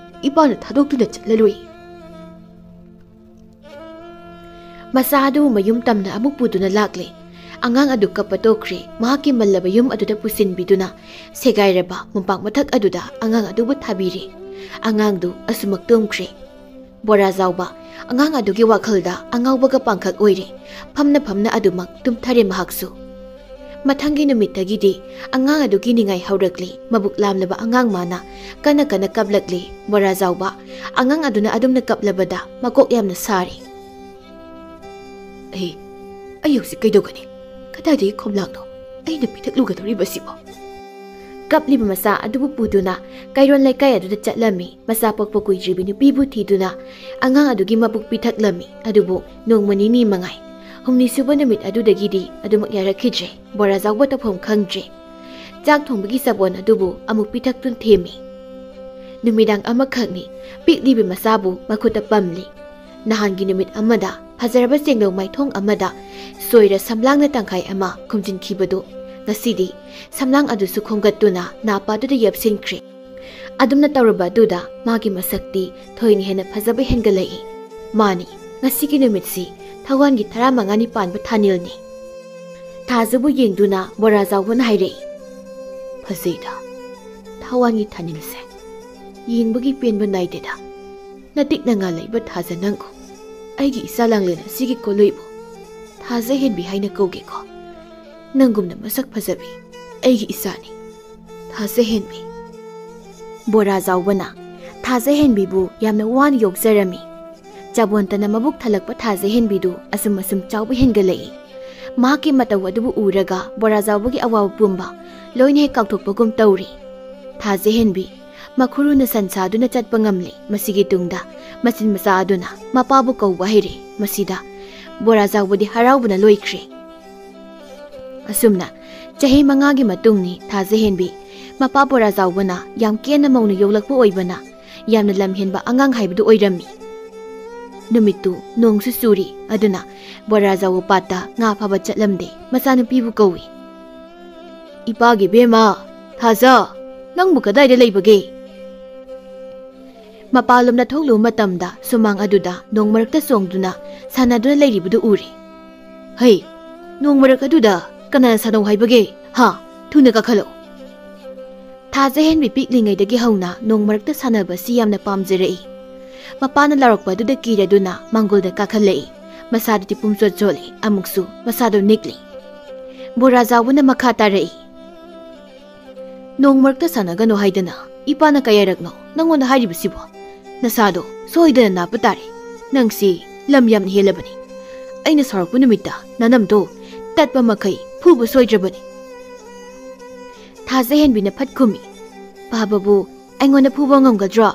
ꯏꯄꯥꯅ ꯊꯥꯗꯣꯛꯇꯨꯅ ꯆꯠꯂꯔꯣꯏ"꯫ ꯃꯆꯥ ꯑꯗꯨ ꯃꯌꯨꯝ ꯇꯝꯅ ꯑꯃꯨꯛ ꯄꯨꯗꯨꯅ ꯂꯥꯛꯂꯦ꯫ ꯑꯉꯥꯡ ꯑꯗꯨ ꯀꯞꯄ ꯇꯣꯛꯈ꯭ꯔꯦ꯫ ꯃꯍꯥꯛꯀꯤ ꯃꯜꯂꯕ ꯌꯨꯝ ꯑꯗꯨꯗ ꯄꯨꯁꯤꯟꯕꯤꯗꯨꯅ ꯁꯦꯒꯥꯏꯔꯕ ꯃꯣꯝꯄꯥꯛ ꯃꯊꯛ ꯑꯗꯨꯗ ꯑꯉꯥꯡ ꯑꯗꯨꯕꯨ ꯊꯥꯕꯤꯔꯦ꯫ ꯑꯉꯥꯡꯗꯨ ꯑꯁꯨꯃꯛ ꯇꯨꯝꯈ꯭ꯔꯦ꯫ ꯕꯣꯔꯥ ꯆꯥꯎꯕ ꯑꯉꯥꯡ ꯑꯗꯨꯒꯤ ꯋꯥꯈꯜꯗ ꯑꯉꯥꯎꯕꯒ ꯄꯥꯡꯈꯛ ꯑꯣꯏꯔꯦ꯫ ꯐꯝꯅ ꯐꯝꯅ ꯑꯗꯨꯃꯛ ꯇꯨꯝꯊꯔꯦ ꯃꯍꯥꯛꯁꯨ꯫ ꯃꯊꯪꯒꯤ ꯅꯨꯃꯤꯠꯇꯒꯤꯗꯤ ꯑꯉꯥꯡ ꯑꯗꯨꯒꯤ ꯅꯤꯡꯉꯥꯏ ꯍꯧꯔꯛꯂꯤ꯫ ꯃꯕꯨꯛ ꯂꯥꯝꯂꯕ ꯑꯉꯥꯡ ꯃꯥꯅ ꯀꯟꯅ ꯀꯟꯅ ꯀꯞꯂꯛꯂꯤ꯫ ꯕꯣꯔꯥ ꯆꯥꯎꯕ ꯑꯉꯥꯡ ꯑꯗꯨꯅ ꯑꯗꯨꯝꯅ ꯀꯞꯂꯕꯗ ꯃꯀꯣꯛ ꯌꯥꯝꯅ ꯁꯥꯔꯤ꯫ "ꯑꯩ, ꯑꯩ ꯍꯧꯖꯤꯛ ꯀꯩꯗꯧꯒꯅꯤ? ꯀꯗꯥꯏꯗꯒꯤ ꯈꯣꯝꯂꯥꯡꯅꯣ ꯑꯩꯅ ꯄꯤꯊꯛꯂꯨꯒꯗꯧꯔꯤꯕꯁꯤꯕꯣ?" ꯀꯞꯂꯤꯕ ꯃꯆꯥ ꯑꯗꯨꯕꯨ ꯄꯨꯗꯨꯅ ꯀꯩꯔꯣꯜ ꯂꯩꯀꯥꯏ ꯑꯗꯨꯗ ꯆꯠꯂꯝꯃꯤ꯫ ꯃꯆꯥ ꯄꯣꯛꯄ ꯀꯨꯏꯗ꯭ꯔꯤꯕꯤ ꯅꯨꯄꯤꯕꯨ ꯊꯤꯗꯨꯅ ꯑꯉꯥꯡ ꯑꯗꯨꯒꯤ ꯃꯕꯨꯛ ꯄꯤꯊꯛꯂꯝꯃꯤ꯫ ꯑꯗꯨꯕꯨ ꯅꯣꯡꯃ ꯅꯤꯅꯤ ꯃꯉꯥꯏ꯫ ꯍꯨꯝꯅꯤ ꯁꯨꯕ ꯅꯨꯃꯤꯠ ꯑꯗꯨꯗꯒꯤꯗꯤ ꯑꯗꯨꯃꯛ ꯌꯥꯔꯛꯈꯤꯗ꯭ꯔꯦ꯫ ꯕꯣꯔꯥ ꯆꯥꯎꯕ ꯇꯧꯐꯝ ꯈꯪꯗ꯭ꯔꯦ꯫ ꯆꯥꯛ ꯊꯣꯡꯕꯒꯤ ꯆꯕꯣꯟ ꯑꯗꯨꯕꯨ ꯑꯃꯨꯛ ꯄꯤꯊꯛꯇꯨꯅ ꯊꯦꯝꯃꯤ꯫ ꯅꯨꯃꯤꯗꯥꯡ ꯑꯃꯈꯛꯅꯤ꯫ ꯄꯤꯛꯂꯤꯕꯤ ꯃꯆꯥꯕꯨ ꯃꯈꯨꯠꯇ ꯄꯝꯂꯤ꯫ ꯅꯍꯥꯟꯒꯤ ꯅꯨꯃꯤꯠ ꯑꯃꯗ ꯐꯖꯔꯕ ꯆꯦꯡꯂꯧ ꯃꯥꯏꯊꯣꯡ ꯑꯃꯗ ꯁꯣꯏꯔ ꯁꯝꯂꯥꯡꯅ ꯇꯪꯈꯥꯏ ꯑꯃ ꯈꯨꯝꯖꯤꯟꯈꯤꯕꯗꯨ ꯉꯁꯤꯗꯤ ꯁꯝꯂꯥꯡ ꯑꯗꯨꯁꯨ ꯈꯣꯝꯒꯠꯇꯨꯅ ꯅꯥꯄꯥꯗꯨꯗ ꯌꯦꯞꯁꯤꯟꯈ꯭ꯔꯦ꯫ ꯑꯗꯨꯝꯅ ꯇꯧꯔꯕ ꯑꯗꯨꯗ ꯃꯥꯒꯤ ꯃꯁꯛꯇꯤ ꯊꯣꯏꯅ ꯍꯦꯟꯅ ꯐꯖꯕ ꯍꯦꯟꯒꯠꯂꯛꯏ꯫ ꯃꯥꯅꯤ, ꯉꯁꯤꯒꯤ ꯅꯨꯃꯤꯠꯁꯤ ꯊꯋꯥꯟꯒꯤ ꯇꯔꯥꯃꯉꯥꯅꯤ ꯄꯥꯟꯕ ꯊꯥꯅꯤꯜꯅꯤ꯫ ꯊꯥꯖꯕꯨ ꯌꯦꯡꯗꯨꯅ ꯕꯣꯔꯥ ꯆꯥꯎꯕꯅ ꯍꯥꯏꯔꯛꯏ, "ꯐꯖꯩꯗ, ꯊꯋꯥꯟꯒꯤ ꯊꯥꯅꯤꯜꯁꯦ꯫ ꯌꯦꯡꯕꯒꯤ ꯄꯦꯟꯕ ꯅꯥꯏꯗꯦꯗ꯫ ꯅꯇꯤꯛꯅꯉꯥ ꯂꯩꯕ ꯊꯥꯖ ꯅꯪꯒꯨꯝ ꯑꯩꯒꯤ ꯏꯆꯥ ꯂꯥꯡꯂꯦꯟ ꯑꯁꯤꯒꯤ ꯀꯣꯂꯨꯏꯕꯨ ꯊꯥꯖ ꯍꯦꯟꯕꯤ ꯍꯥꯏꯅ ꯀꯧꯒꯦꯀꯣ꯫ ꯅꯪꯒꯨꯝꯅ ꯃꯁꯛ ꯐꯖꯕꯤ ꯑꯩꯒꯤ ꯏꯆꯥꯅꯤ꯫ ꯊꯥꯖ ꯍꯦꯟꯕꯤ꯫ ꯕꯣꯔꯥ ꯆꯥꯎꯕꯅ ꯊꯥꯖ ꯍꯦꯟꯕꯤꯕꯨ ꯌꯥꯝꯅ ꯋꯥꯅ ꯌꯣꯛꯆꯔꯝꯃꯤ꯫ ꯆꯥꯕꯣꯟꯇꯅ ꯃꯕꯨꯛ ꯊꯜꯂꯛꯄ ꯊꯥꯖ ꯍꯦꯟꯕꯤꯗꯨ ꯑꯁꯨꯝ ꯑꯁꯨꯝ ꯆꯥꯎꯕ ꯍꯦꯟꯒꯠꯂꯛꯏ꯫ ꯃꯍꯥꯛꯀꯤ ꯃꯇꯧ ꯑꯗꯨꯕꯨ ꯎꯔꯒ ꯕꯣꯔꯥ ꯆꯥꯎꯕꯒꯤ ꯑꯋꯥꯕ ꯄꯨꯝꯕ ꯂꯣꯏꯅ ꯍꯦꯛ ꯀꯥꯎꯊꯣꯛꯄꯒꯨꯝ ꯇꯧꯔꯤ꯫ ꯊꯥꯖ ꯍꯦꯟꯕꯤ ꯃꯈꯨꯔꯨꯅ ꯁꯟ ꯁꯥꯗꯨꯅ ꯆꯠꯄ ꯉꯝꯂꯤ꯫ ꯃꯁꯤꯒꯤ ꯇꯨꯡꯗ ꯃꯆꯤꯟ ꯃꯆꯥ ꯑꯗꯨꯅ ꯃꯄꯥꯕꯨ ꯀꯧꯕ ꯍꯩꯔꯦ꯫ ꯃꯁꯤꯗ ꯕꯣꯔꯥ ꯆꯥꯎꯕꯗꯤ ꯍꯔꯥꯎꯕꯅ ꯂꯣꯏꯈ꯭ꯔꯦ꯫ ꯑꯁꯨꯝꯅ ꯆꯍꯤ ꯃꯉꯥꯒꯤ ꯃꯇꯨꯡꯅꯤ꯫ ꯊꯥꯖ ꯍꯦꯟꯕꯤ ꯃꯄꯥ ꯕꯣꯔꯥ ꯆꯥꯎꯕꯅ ꯌꯥꯝ ꯀꯦꯟꯅ ꯃꯧꯅ ꯌꯣꯛꯂꯛꯄ ꯑꯣꯏꯕꯅ ꯌꯥꯝꯅ ꯂꯝꯍꯦꯟꯕ ꯑꯉꯥꯡ ꯍꯥꯏꯕꯗꯨ ꯑꯣꯏꯔꯝꯃꯤ꯫ ꯅꯨꯃꯤꯠꯇꯨ ꯅꯣꯡꯁꯨ ꯆꯨꯔꯤ꯫ ꯑꯗꯨꯅ ꯕꯣꯔꯥ ꯆꯥꯎꯕ ꯄꯥꯠꯇ ꯉꯥ ꯐꯥꯕ ꯆꯠꯂꯝꯗꯦ꯫ ꯃꯆꯥꯅꯨꯄꯤꯕꯨ ꯀꯧꯏ꯫ "ꯏꯄꯥꯒꯤ ꯕꯦꯝꯃ, ꯊꯥꯖ, ꯅꯪꯕꯨ ꯀꯗꯥꯏꯗ ꯂꯩꯕꯒꯦ?" ꯃꯄꯥꯟꯂꯣꯝꯗ ꯊꯣꯛꯂꯨꯕ ꯃꯇꯝꯗ ꯁꯨꯃꯥꯡ ꯑꯗꯨꯗ ꯅꯣꯡ ꯃꯔꯛꯇ ꯆꯣꯡꯗꯨꯅ ꯁꯥꯟꯅꯗꯨꯅ ꯂꯩꯔꯤꯕꯗꯨ ꯎꯔꯦ꯫ "ꯍꯩ, ꯅꯣꯡ ꯃꯔꯛ ꯑꯗꯨꯗ ꯀꯅꯥꯅ ꯁꯥꯟꯅꯧ ꯍꯥꯏꯕꯒꯦ? ꯍꯥ, ꯊꯨꯅ ꯀꯥꯈꯠꯂꯛꯎ!" ꯊꯥꯖ ꯍꯦꯟꯕꯤ ꯄꯤꯛꯂꯤꯉꯩꯗꯒꯤ ꯍꯧꯅ ꯅꯣꯡ ꯃꯔꯛꯇ ꯁꯥꯟꯅꯕꯁꯤ ꯌꯥꯝꯅ ꯄꯥꯝꯖꯔꯛꯏ꯫ ꯃꯄꯥꯅ ꯂꯥꯎꯔꯛꯄ ꯑꯗꯨꯗ ꯀꯤꯔꯗꯨꯅ ꯃꯥꯡꯒꯣꯜꯗ ꯀꯥꯈꯠꯂꯛꯏ꯫ ꯃꯁꯥꯗꯨꯗꯤ ꯄꯨꯝꯆꯣꯠ ꯆꯣꯠꯂꯤ꯫ ꯑꯃꯨꯛꯁꯨ ꯃꯁꯥꯗꯨ ꯅꯤꯛꯂꯤ꯫ ꯕꯣꯔꯥ ꯆꯥꯎꯕꯅ ꯃꯈꯥ ꯇꯥꯔꯛꯏ꯫ "ꯅꯣꯡ ꯃꯔꯛꯇ ꯁꯥꯟꯅꯒꯅꯨ ꯍꯥꯏꯗꯅ ꯏꯄꯥꯅ ꯀꯌꯥꯔꯛꯅꯣ ꯅꯪꯉꯣꯟꯗ ꯍꯥꯏꯔꯤꯕꯁꯤꯕꯣ? ꯅꯁꯥꯗꯣ ꯁꯣꯏꯗꯅ ꯅꯥꯕ ꯇꯥꯔꯦ꯫ ꯅꯪꯁꯤ ꯂꯝ ꯌꯥꯝꯅ ꯍꯦꯜꯂꯕꯅꯤ꯫ ꯑꯩꯅ ꯁꯥꯎꯔꯛꯄ ꯅꯨꯃꯤꯠꯇ ꯅꯅꯝꯗꯣ ꯇꯠꯄ ꯃꯈꯩ ꯐꯨꯕ ꯁꯣꯏꯗ꯭ꯔꯕꯅꯤ꯫" ꯊꯥꯖ ꯍꯦꯟꯕꯤꯅ ꯐꯠ ꯈꯨꯝꯃꯤ꯫ "ꯄꯥꯕꯕꯨ ꯑꯩꯉꯣꯟꯗ ꯐꯨꯕ ꯉꯝꯒꯗ꯭ꯔꯣ?"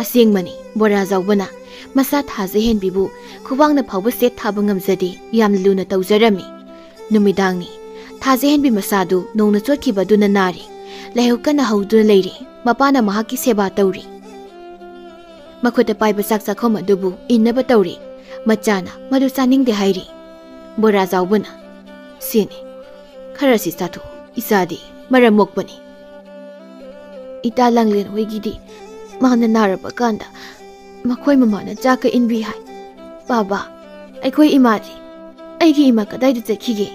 ꯑꯁꯦꯡꯕꯅꯤ, ꯕꯣꯔꯥ ꯆꯥꯎꯕꯅ ꯃꯆꯥ ꯊꯥꯖ ꯍꯦꯟꯕꯤꯕꯨ ꯈꯨꯕꯥꯛꯅ ꯐꯥꯎꯕ ꯁꯦꯠ ꯊꯥꯕ ꯉꯝꯖꯗꯦ꯫ ꯌꯥꯝꯅ ꯂꯨꯅ ꯇꯧꯖꯔꯝꯃꯤ꯫ ꯅꯨꯃꯤꯗꯥꯡꯅꯤ꯫ ꯊꯥꯖ ꯍꯦꯟꯕꯤ ꯃꯆꯥꯗꯨ ꯅꯣꯡꯅ ꯆꯣꯠꯈꯤꯕꯗꯨꯅ ꯅꯥꯔꯤ꯫ ꯂꯥꯏꯍꯧ ꯀꯟꯅ ꯍꯧꯗꯨꯅ ꯂꯩꯔꯤ꯫ ꯃꯄꯥꯅ ꯃꯍꯥꯛꯀꯤ ꯁꯦꯕꯥ ꯇꯧꯔꯤ꯫ ꯃꯈꯨꯠꯇ ꯄꯥꯏꯕ ꯆꯥꯛ ꯆꯥꯛꯈꯨꯝ ꯑꯗꯨꯕꯨ ꯏꯟꯅꯕ ꯇꯧꯔꯤ꯫ ꯃꯆꯥꯅ ꯃꯗꯨ ꯆꯥꯅꯤꯡꯗꯦ ꯍꯥꯏꯔꯤ꯫ ꯕꯣꯔꯥ ꯆꯥꯎꯕꯅ, "ꯁꯤꯅꯤ, ꯈꯔꯁꯤ ꯆꯥꯊꯣꯛꯎ, ꯏꯆꯥꯗꯤ ꯃꯔꯝ ꯃꯣꯛꯄꯅꯤ꯫ ꯏꯇꯥ ꯂꯥꯡꯂꯦꯟ ꯍꯣꯏꯒꯤꯗꯤ ꯃꯥꯅ ꯅꯥꯔꯕ ꯀꯥꯟꯗ ꯃꯈꯣꯏ ꯃꯃꯥꯅ ꯆꯥꯛꯀ ꯏꯟꯕꯤ ꯍꯥꯏ꯫ ꯄꯥꯕ, ꯑꯩꯈꯣꯏ ꯏꯃꯥꯗꯤ ꯑꯩꯒꯤ ꯏꯃꯥ ꯀꯗꯥꯏꯗ ꯆꯠꯈꯤꯒꯦ?"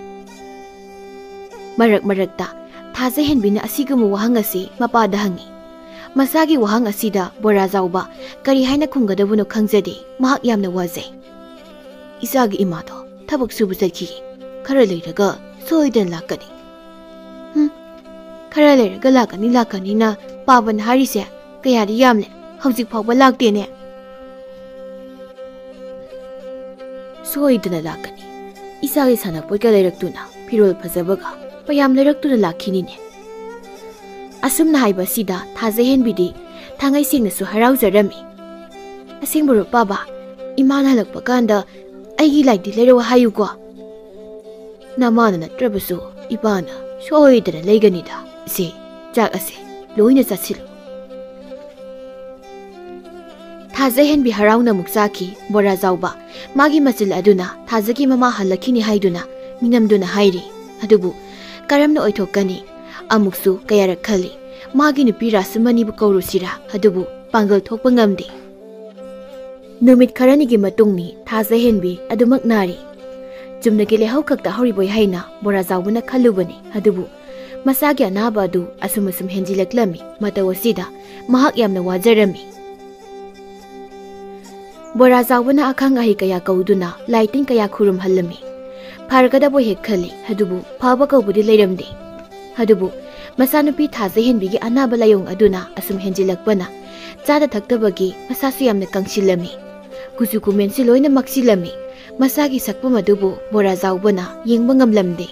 ꯃꯔꯛ ꯃꯔꯛꯇ ꯊꯥꯖ ꯍꯦꯟꯕꯤꯅ ꯑꯁꯤꯒꯨꯝꯕ ꯋꯥꯍꯪ ꯑꯁꯤ ꯃꯄꯥꯗ ꯍꯪꯉꯤ꯫ ꯃꯁꯥꯒꯤ ꯋꯥꯍꯪ ꯑꯁꯤꯗ ꯕꯣꯔꯥ ꯆꯥꯎꯕ ꯀꯔꯤ ꯍꯥꯏꯅ ꯈꯨꯝꯒꯗꯕꯅꯣ ꯈꯪꯖꯗꯦ꯫ ꯃꯍꯥꯛ ꯌꯥꯝꯅ ꯋꯥꯖꯩ꯫ "ꯏꯆꯥꯒꯤ ꯏꯃꯥꯗꯣ ꯊꯕꯛ ꯁꯨꯕ ꯆꯠꯈꯤ꯫ ꯈꯔ ꯂꯩꯔꯒ ꯁꯣꯏꯗꯅ ꯂꯥꯛꯀꯅꯤ꯫" "ꯍꯨꯝ, ꯈꯔ ꯂꯩꯔꯒ ꯂꯥꯛꯀꯅꯤ, ꯂꯥꯛꯀꯅꯤꯅ ꯄꯥꯕꯅ ꯍꯥꯏꯔꯤꯁꯦ ꯀꯌꯥꯗꯤ ꯌꯥꯝꯂꯦ, ꯍꯧꯖꯤꯛ ꯐꯥꯎꯕ ꯂꯥꯛꯇꯦꯅꯦ꯫" "ꯁꯣꯏꯗꯅ ꯂꯥꯛꯀꯅꯤ꯫ ꯏꯆꯥꯒꯤ ꯁꯥꯟꯅꯄꯣꯠꯀ ꯂꯩꯔꯛꯇꯨꯅ, ꯐꯤꯔꯣꯜ ꯐꯖꯕꯒ ꯃꯌꯥꯝ ꯂꯩꯔꯛꯇꯨꯅ ꯂꯥꯛꯈꯤꯅꯤꯅꯦ꯫" ꯑꯁꯨꯝꯅ ꯍꯥꯏꯕ ꯑꯁꯤꯗ ꯊꯥꯖꯍꯦꯟꯕꯤꯗꯤ ꯊꯥꯡꯉꯩ ꯁꯦꯡꯅꯁꯨ ꯍꯔꯥꯎꯖꯔꯝꯃꯤ꯫ "ꯑꯁꯦꯡꯕꯔꯣ ꯄꯥꯕ? ꯏꯃꯥꯅ ꯍꯜꯂꯛꯄ ꯀꯥꯟꯗ ꯑꯩꯒꯤ ꯂꯥꯏꯔꯤꯛꯇꯤ ꯂꯩꯔꯛꯑꯣ ꯍꯥꯏꯌꯨꯀꯣ꯫" "ꯅꯃꯥꯅ ꯅꯠꯇ꯭ꯔꯕꯁꯨ ꯏꯄꯥꯅ ꯁꯣꯏꯗꯅ ꯂꯩꯒꯅꯤꯗ꯫ ꯁꯦ, ꯆꯥꯛ ꯑꯁꯦ ꯂꯣꯏꯅ ꯆꯥꯁꯤꯜꯂꯨ꯫" ꯊꯥꯖꯍꯦꯟꯕꯤ ꯍꯔꯥꯎꯅ ꯑꯃꯨꯛ ꯆꯥꯈꯤ꯫ ꯕꯣꯔꯥ ꯆꯥꯎꯕ ꯃꯥꯒꯤ ꯃꯆꯤꯜ ꯑꯗꯨꯅ ꯊꯥꯖꯒꯤ ꯃꯃꯥ ꯍꯜꯂꯛꯈꯤꯅꯤ ꯍꯥꯏꯗꯨꯅ ꯃꯤꯅꯝꯗꯨꯅ ꯍꯥꯏꯔꯤ꯫ ꯑꯗꯨꯕꯨ ꯀꯔꯝꯅ ꯑꯣꯏꯊꯣꯛꯀꯅꯤ? ꯑꯃꯨꯛꯁꯨ ꯀꯌꯥꯔꯛ ꯈꯜꯂꯤ꯫ ꯃꯥꯒꯤ ꯅꯨꯄꯤ ꯔꯥꯁꯃꯅꯤꯕꯨ ꯀꯧꯔꯨꯁꯤꯔꯥ? ꯑꯗꯨꯕꯨ ꯄꯥꯡꯒꯜ ꯊꯣꯛꯄ ꯉꯝꯗꯦ꯫ ꯅꯨꯃꯤꯠ ꯈꯔꯅꯤꯒꯤ ꯃꯇꯨꯡꯅꯤ꯫ ꯊꯥꯖꯍꯦꯟꯕꯤ ꯑꯗꯨꯃꯛ ꯅꯥꯔꯤ꯫ ꯆꯨꯝꯅꯒꯤ ꯂꯩꯍꯧ ꯈꯛꯇ ꯍꯧꯔꯤꯕꯣꯏ ꯍꯥꯏꯅ ꯕꯣꯔꯥ ꯆꯥꯎꯕꯅ ꯈꯜꯂꯨꯕꯅꯤ꯫ ꯑꯗꯨꯕꯨ ꯃꯁꯥꯒꯤ ꯑꯅꯥꯕ ꯑꯗꯨ ꯑꯁꯨꯝ ꯑꯁꯨꯝ ꯍꯦꯟꯖꯤꯜꯂꯛꯂꯝꯃꯤ꯫ ꯃꯇꯧ ꯑꯁꯤꯗ ꯃꯍꯥꯛ ꯌꯥꯝꯅ ꯋꯥꯖꯔꯝꯃꯤ꯫ ꯕꯣꯔꯥ ꯆꯥꯎꯕꯅ ꯑꯈꯪ ꯑꯍꯩ ꯀꯌꯥ ꯀꯧꯗꯨꯅ ꯂꯥꯏ ꯇꯤꯟ ꯀꯌꯥ ꯈꯨꯔꯨꯝꯍꯜꯂꯝꯃꯤ꯫ ꯐꯔꯒꯗꯕ ꯍꯦꯛ ꯈꯜꯂꯤ, ꯑꯗꯨꯕꯨ ꯐꯕ ꯀꯧꯕꯗꯤ ꯂꯩꯔꯝꯗꯦ꯫ ꯑꯗꯨꯕꯨ ꯃꯆꯥꯅꯨꯄꯤ ꯊꯥꯖꯍꯦꯟꯕꯤꯒꯤ ꯑꯅꯥꯕ ꯂꯥꯏꯑꯣꯡ ꯑꯗꯨꯅ ꯑꯁꯨꯝ ꯍꯦꯟꯖꯤꯜꯂꯛꯄꯅ ꯆꯥꯗ ꯊꯛꯇꯕꯒꯤ ꯃꯁꯥꯁꯨ ꯌꯥꯝꯅ ꯀꯪꯁꯤꯜꯂꯝꯃꯤ꯫ ꯀꯨꯆꯨ ꯀꯨꯃꯦꯟꯁꯨ ꯂꯣꯏꯅ ꯃꯛꯁꯤꯜꯂꯝꯃꯤ꯫ ꯃꯁꯥꯒꯤ ꯁꯛꯐꯝ ꯑꯗꯨꯕꯨ ꯕꯣꯔꯥ ꯆꯥꯎꯕꯅ ꯌꯦꯡꯕ ꯉꯝꯂꯝꯗꯦ꯫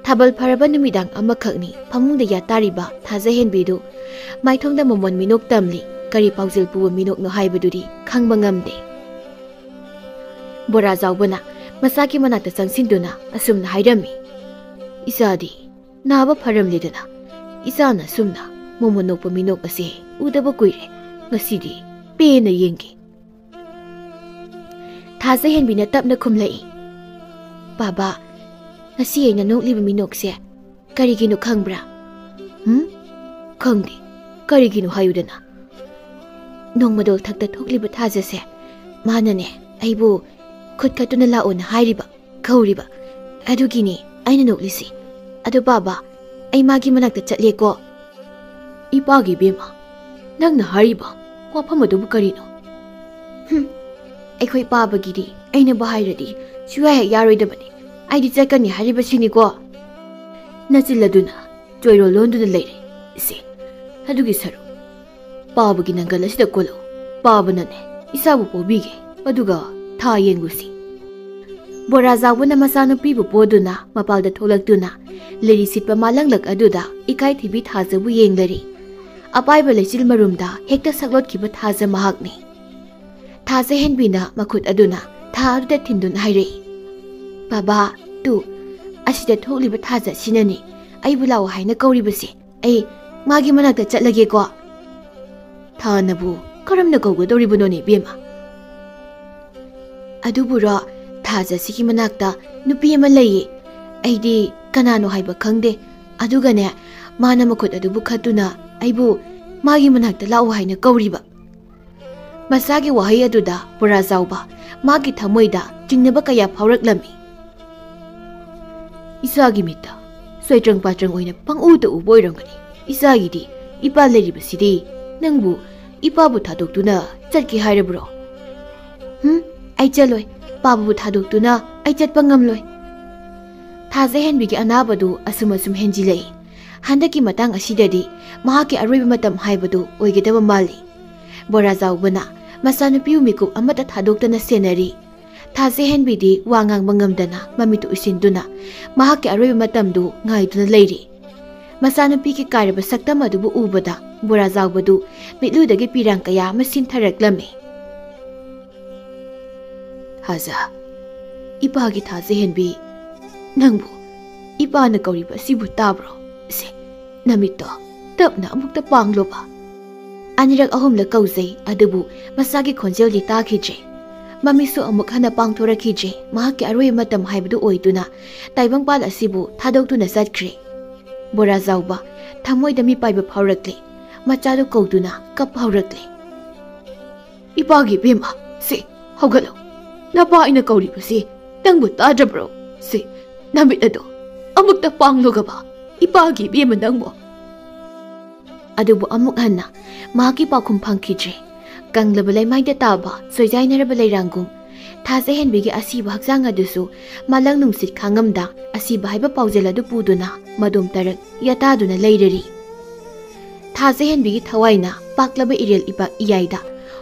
ꯊꯥꯕꯜ ꯐꯔꯕ ꯅꯨꯃꯤꯗꯥꯡ ꯑꯃꯈꯛꯅꯤ꯫ ꯐꯃꯨꯡꯗ ꯌꯥꯇꯥꯔꯤꯕ ꯊꯥꯖꯍꯦꯟꯕꯤꯗꯨ ꯃꯥꯏꯊꯣꯡꯗ ꯃꯃꯣꯟ ꯃꯤꯅꯣꯛ ꯇꯝꯂꯤ꯫ ꯀꯔꯤ ꯄꯥꯎꯖꯦꯜ ꯄꯨꯕ ꯃꯤꯅꯣꯛꯅꯣ ꯍꯥꯏꯕꯗꯨꯗꯤ ꯈꯪꯕ ꯉꯝꯗꯦ꯫ ꯕꯣꯔꯥ ꯆꯥꯎꯕꯅ ꯃꯆꯥꯒꯤ ꯃꯅꯥꯛꯇ ꯆꯪꯁꯤꯟꯗꯨꯅ ꯑꯁꯨꯝꯅ ꯍꯥꯏꯔꯝꯃꯤ, "ꯏꯆꯥꯗꯤ ꯅꯥꯕ ꯐꯔꯝꯂꯦꯗꯅ? ꯏꯆꯥꯅ ꯑꯁꯨꯝꯅ ꯃꯃꯣꯟ ꯅꯣꯛꯄ ꯃꯤꯅꯣꯛ ꯑꯁꯦ ꯎꯗꯕ ꯀꯨꯏꯔꯦ꯫ ꯉꯁꯤꯗꯤ ꯄꯦꯟꯅ ꯌꯦꯡꯒꯦ꯫" ꯊꯥꯖꯍꯦꯟꯕꯤꯅ ꯇꯞꯅ ꯈꯨꯝꯂꯛꯏ, "ꯕꯥꯕꯥ, ꯉꯁꯤ ꯑꯩꯅ ꯅꯣꯛꯂꯤꯕ ꯃꯤꯅꯣꯛꯁꯦ ꯀꯔꯤꯒꯤꯅꯣ ꯈꯪꯕ꯭ꯔꯥ?" "ꯍꯨꯝ? ꯈꯪꯗꯦ꯫ ꯀꯔꯤꯒꯤꯅꯣ ꯍꯥꯏꯌꯨꯗꯅ?" "ꯅꯣꯡꯃꯗꯣꯜ ꯊꯛꯇ ꯊꯣꯛꯂꯤꯕ ꯊꯥꯖꯁꯦ, ꯃꯥꯅꯅꯦ ꯑꯩꯕꯨ ꯈꯨꯠ ꯀꯠꯇꯨꯅ ꯂꯥꯛꯑꯣꯅ ꯍꯥꯏꯔꯤꯕ, ꯀꯧꯔꯤꯕ꯫ ꯑꯗꯨꯒꯤꯅꯦ ꯑꯩꯅ ꯅꯣꯛꯂꯤꯁꯤ꯫ ꯑꯗꯣ ꯕꯥꯕꯥ, ꯑꯩ ꯃꯥꯒꯤ ꯃꯅꯥꯛꯇ ꯆꯠꯂꯦꯀꯣ꯫" "ꯏꯄꯥꯒꯤ ꯏꯕꯦꯝꯃ, ꯅꯪꯅ ꯍꯥꯏꯔꯤꯕ ꯋꯥꯐꯝ ꯑꯗꯨꯕꯨ ꯀꯔꯤꯅꯣ?" "ꯍꯨꯝ, ꯑꯩꯈꯣꯏ ꯄꯥꯕꯒꯤꯗꯤ ꯑꯩꯅꯕꯨ ꯍꯥꯏꯔꯗꯤ ꯁꯨꯌꯥ ꯍꯦꯛ ꯌꯥꯔꯣꯏꯗꯕꯅꯤ꯫ ꯑꯩꯗꯤ ꯆꯠꯀꯅꯤ ꯍꯥꯏꯔꯤꯕꯁꯤꯅꯤꯀꯣ꯫" ꯅꯆꯤꯜ ꯑꯗꯨꯅ ꯆꯣꯏꯔꯣꯜ ꯂꯣꯟꯗꯨꯅ ꯂꯩꯔꯦ꯫ ꯏꯁꯦ, ꯑꯗꯨꯒꯤ ꯁꯔꯨꯛ ꯄꯥꯕꯒꯤ ꯅꯪꯒꯜ ꯑꯁꯤꯗ ꯀꯣꯜꯂꯨ꯫ ꯄꯥꯕꯅꯅꯦ ꯏꯆꯥꯕꯨ ꯄꯣꯕꯤꯒꯦ, ꯑꯗꯨꯒ ꯊꯥ ꯌꯦꯡꯂꯨꯁꯤ꯫ ꯕꯣꯔꯥꯖꯥꯎꯕꯅ ꯃꯆꯥꯅꯨꯄꯤꯕꯨ ꯄꯣꯗꯨꯅ ꯃꯄꯥꯜꯗ ꯊꯣꯛꯂꯛꯇꯨꯅ ꯂꯩꯔꯤ ꯁꯤꯠꯄ ꯃꯥꯂꯪꯂꯛ ꯑꯗꯨꯗ ꯏꯀꯥꯏ ꯊꯤꯕꯤ ꯊꯥꯖꯕꯨ ꯌꯦꯡꯂꯔꯤ꯫ ꯑꯄꯥꯏꯕ ꯂꯩꯆꯤꯜ ꯃꯔꯨꯝꯗ ꯍꯦꯛꯇ ꯁꯛꯂꯣꯠꯈꯤꯕ ꯊꯥꯖ ꯃꯍꯥꯛꯅꯤ꯫ ꯊꯥꯖ ꯍꯦꯟꯕꯤꯅ ꯃꯈꯨꯠ ꯑꯗꯨꯅ ꯊꯥ ꯑꯗꯨꯗ ꯊꯤꯟꯗꯨꯅ ꯍꯥꯏꯔꯛꯏ, "ꯕꯥꯕꯥ, ꯇꯨ, ꯑꯁꯤꯗ ꯊꯣꯛꯂꯤꯕ ꯊꯥꯖ ꯑꯁꯤꯅꯅꯤ ꯑꯩꯕꯨ ꯂꯥꯛꯑꯣ ꯍꯥꯏꯅ ꯀꯧꯔꯤꯕꯁꯦ꯫ ꯑꯩ ꯃꯥꯒꯤ ꯃꯅꯥꯛꯇ ꯆꯠꯂꯒꯦꯀꯣ꯫" "ꯊꯥꯅꯕꯨ ꯀꯔꯝꯅ ꯀꯧꯒꯗꯧꯔꯤꯕꯅꯣꯅꯦ, ꯏꯕꯦꯝꯃ?" "ꯑꯗꯨꯕꯨꯔꯣ, ꯊꯥꯖ ꯑꯁꯤꯒꯤ ꯃꯅꯥꯛꯇ ꯅꯨꯄꯤ ꯑꯃ ꯂꯩꯌꯦ꯫ ꯑꯩꯗꯤ ꯀꯅꯥꯅꯣ ꯍꯥꯏꯕ ꯈꯪꯗꯦ꯫ ꯑꯗꯨꯒꯅꯦ, ꯃꯥꯅ ꯃꯈꯨꯠ ꯑꯗꯨꯕꯨ ꯈꯠꯇꯨꯅ ꯑꯩꯕꯨ ꯃꯥꯒꯤ ꯃꯅꯥꯛꯇ ꯂꯥꯛꯎ ꯍꯥꯏꯅ ꯀꯧꯔꯤꯕ꯫" ꯃꯆꯥꯒꯤ ꯋꯥꯍꯩ ꯑꯗꯨꯗ ꯕꯣꯔꯥꯖꯥꯎꯕ ꯃꯥꯒꯤ ꯊꯃꯣꯏꯗ ꯆꯤꯡꯅꯕ ꯀꯌꯥ ꯐꯥꯎꯔꯛꯂꯝꯃꯤ꯫ "ꯏꯆꯥꯒꯤ ꯃꯤꯠꯇ ꯁꯣꯏꯇ꯭ꯔꯪ ꯄꯥꯇ꯭ꯔꯪ ꯑꯣꯏꯅ ꯄꯪꯎꯗ ꯎꯕ ꯑꯣꯏꯔꯝꯒꯅꯤ꯫ ꯏꯆꯥꯒꯤꯗꯤ ꯏꯄꯥ ꯂꯩꯔꯤꯕꯁꯤꯗꯤ꯫ ꯅꯪꯕꯨ ꯏꯄꯥꯕꯨ ꯊꯥꯗꯣꯛꯇꯨꯅ ꯆꯠꯀꯦ ꯍꯥꯏꯔꯕ꯭ꯔꯣ?" "ꯍꯨꯝ, ꯑꯩ ꯆꯠꯂꯣꯏ꯫ ꯄꯥꯕꯕꯨ ꯊꯥꯗꯣꯛꯇꯨꯅ ꯑꯩ ꯆꯠꯄ ꯉꯝꯂꯣꯏ꯫" ꯊꯥꯖ ꯍꯦꯟꯕꯤꯒꯤ ꯑꯅꯥꯕꯗꯨ ꯑꯁꯨꯝ ꯑꯁꯨꯝ ꯍꯦꯟꯖꯤꯜꯂꯛꯏ꯫ ꯍꯟꯗꯛꯀꯤ ꯃꯇꯥꯡ ꯑꯁꯤꯗꯗꯤ ꯃꯍꯥꯛꯀꯤ ꯑꯔꯣꯏꯕ ꯃꯇꯝ ꯍꯥꯏꯕꯗꯨ ꯑꯣꯏꯒꯗꯕ ꯃꯥꯜꯂꯤ꯫ ꯕꯣꯔꯥꯖꯥꯎꯕꯅ ꯃꯆꯥꯅꯨꯄꯤꯕꯨ ꯃꯤꯀꯨꯞ ꯑꯃꯠꯇ ꯊꯥꯗꯣꯛꯇꯅ ꯁꯦꯟꯅꯔꯤ꯫ ꯊꯥꯖ ꯍꯦꯟꯕꯤꯗꯤ ꯋꯥ ꯉꯥꯡꯕ ꯉꯝꯗꯅ ꯃꯃꯤꯠꯇꯨ ꯎꯏꯁꯤꯟꯗꯨꯅ ꯃꯍꯥꯛꯀꯤ ꯑꯔꯣꯏꯕ ꯃꯇꯝꯗꯨ ꯉꯥꯏꯗꯨꯅ ꯂꯩꯔꯤ꯫ ꯃꯆꯥꯅꯨꯄꯤꯒꯤ ꯀꯥꯏꯔꯕ ꯁꯛꯇꯝ ꯑꯗꯨꯕꯨ ꯎꯕꯗ ꯕꯣꯔꯥꯖꯥꯎꯕꯗꯨ ꯃꯤꯠꯂꯨꯗꯒꯤ ꯄꯤꯔꯥꯡ ꯀꯌꯥ ꯑꯃ ꯁꯤꯟꯊꯔꯛꯂꯝꯃꯤ꯫ "ꯊꯥꯖ, ꯏꯄꯥꯒꯤ ꯊꯥꯖ ꯍꯦꯟꯕꯤ, ꯅꯪꯕꯨ ꯏꯄꯥꯅ ꯀꯧꯔꯤꯕ ꯑꯁꯤꯕꯨ ꯇꯥꯕ꯭ꯔꯣ? ꯁꯦ, ꯅꯃꯤꯠꯇꯣ ꯇꯞꯅ ꯑꯃꯨꯛꯇ ꯄꯥꯡꯂꯣꯕ꯫" ꯑꯅꯤꯔꯛ ꯑꯍꯨꯝꯂꯛ ꯀꯧꯖꯩ, ꯑꯗꯨꯕꯨ ꯃꯆꯥꯒꯤ ꯈꯣꯟꯖꯦꯜꯗꯤ ꯇꯥꯈꯤꯗ꯭ꯔꯦ꯫ ꯃꯃꯤꯠꯁꯨ ꯑꯃꯨꯛ ꯍꯟꯅ ꯄꯥꯡꯊꯣꯔꯛꯈꯤꯗ꯭ꯔꯦ꯫ ꯃꯍꯥꯛꯀꯤ ꯑꯔꯣꯏꯕ ꯃꯇꯝ ꯍꯥꯏꯕꯗꯨ ꯑꯣꯏꯗꯨꯅ ꯇꯥꯏꯕꯪꯄꯥꯜ ꯑꯁꯤꯕꯨ ꯊꯥꯗꯣꯛꯇꯨꯅ ꯆꯠꯈ꯭ꯔꯦ꯫ ꯕꯣꯔꯥꯖꯥꯎꯕ ꯊꯃꯣꯏꯗ ꯃꯤꯄꯥꯏꯕ ꯐꯥꯎꯔꯛꯂꯦ꯫ ꯃꯆꯥꯗꯨ ꯀꯧꯗꯨꯅ ꯀꯞꯄ ꯍꯧꯔꯛꯂꯦ꯫ "ꯏꯄꯥꯒꯤ ꯏꯕꯦꯝꯃ, ꯁꯤ ꯍꯧꯒꯠꯂꯣ꯫ ꯅꯄꯥ ꯑꯩꯅ ꯀꯧꯔꯤꯕꯁꯤ ꯅꯪꯕꯨ ꯇꯥꯗ꯭ꯔꯕ꯭ꯔꯣ? ꯁꯤ ꯅꯃꯤꯠ ꯑꯗꯣ ꯑꯃꯨꯛꯇ ꯄꯥꯡꯂꯣꯒꯕ, ꯏꯄꯥꯒꯤ ꯏꯕꯦꯝꯃ ꯅꯪꯕꯨ꯫" ꯑꯗꯨꯕꯨ ꯑꯃꯨꯛ ꯍꯟꯅ ꯃꯍꯥꯛꯀꯤ ꯄꯥꯎꯈꯨꯝ ꯐꯪꯈꯤꯗ꯭ꯔꯦ꯫ ꯀꯪꯂꯕ ꯂꯩꯃꯥꯏꯗ ꯇꯥꯕ ꯁꯣꯏꯖꯥꯏꯅꯔꯕ ꯂꯩꯔꯥꯡꯒꯨꯝ ꯊꯥꯖꯍꯦꯟꯕꯤꯒꯤ ꯑꯁꯤꯕ ꯍꯛꯆꯥꯡ ꯑꯗꯨꯁꯨ ꯃꯥꯂꯪ ꯅꯨꯡꯁꯤꯠ ꯈꯥꯡꯉꯝꯗ ꯑꯁꯤꯕ ꯍꯥꯏꯕ ꯄꯥꯎꯖꯦꯜ ꯑꯗꯨ ꯄꯨꯗꯨꯅ ꯃꯗꯣꯝ ꯇꯔꯛ ꯌꯥꯇꯥꯗꯨꯅ ꯂꯩꯔꯔꯤ꯫ ꯊꯥꯖꯍꯦꯟꯕꯤꯒꯤ ꯊꯋꯥꯏꯅ ꯄꯥꯛꯂꯕ ꯏꯔꯦꯜ ꯏꯄꯥꯛ ꯏꯌꯥꯏꯗ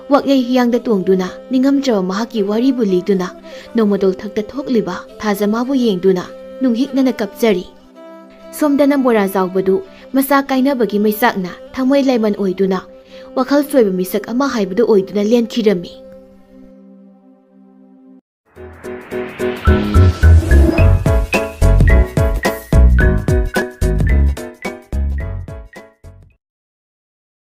ꯋꯥꯛꯂꯩ ꯍꯤꯌꯥꯡꯗ ꯇꯣꯡꯗꯨꯅ ꯅꯤꯡꯉꯝꯗ꯭ꯔꯕ ꯃꯍꯥꯛꯀꯤ ꯋꯥꯔꯤꯕꯨ ꯂꯤꯗꯨꯅ ꯅꯣꯡꯃꯗꯣꯜ ꯊꯛꯇ ꯊꯣꯛꯂꯤꯕ ꯊꯥꯖꯃꯥꯕꯨ ꯌꯦꯡꯗꯨꯅ ꯅꯨꯡꯍꯤꯛꯅꯅ ꯀꯞꯆꯔꯤ꯫ ꯁꯣꯝꯗꯅ ꯕꯣꯔꯥ ꯆꯥꯎꯕꯗꯨ ꯃꯆꯥ ꯀꯥꯏꯅꯕꯒꯤ ꯃꯩꯆꯥꯛꯅ ꯊꯃꯣꯏ ꯂꯥꯏꯃꯟ ꯑꯣꯏꯗꯨꯅ ꯋꯥꯈꯜ ꯆꯣꯏꯕ ꯃꯤꯁꯛ ꯑꯃ ꯍꯥꯏꯕꯗꯨ ꯑꯣꯏꯗꯨꯅ ꯂꯦꯟꯈꯤꯔꯝꯃꯤ꯫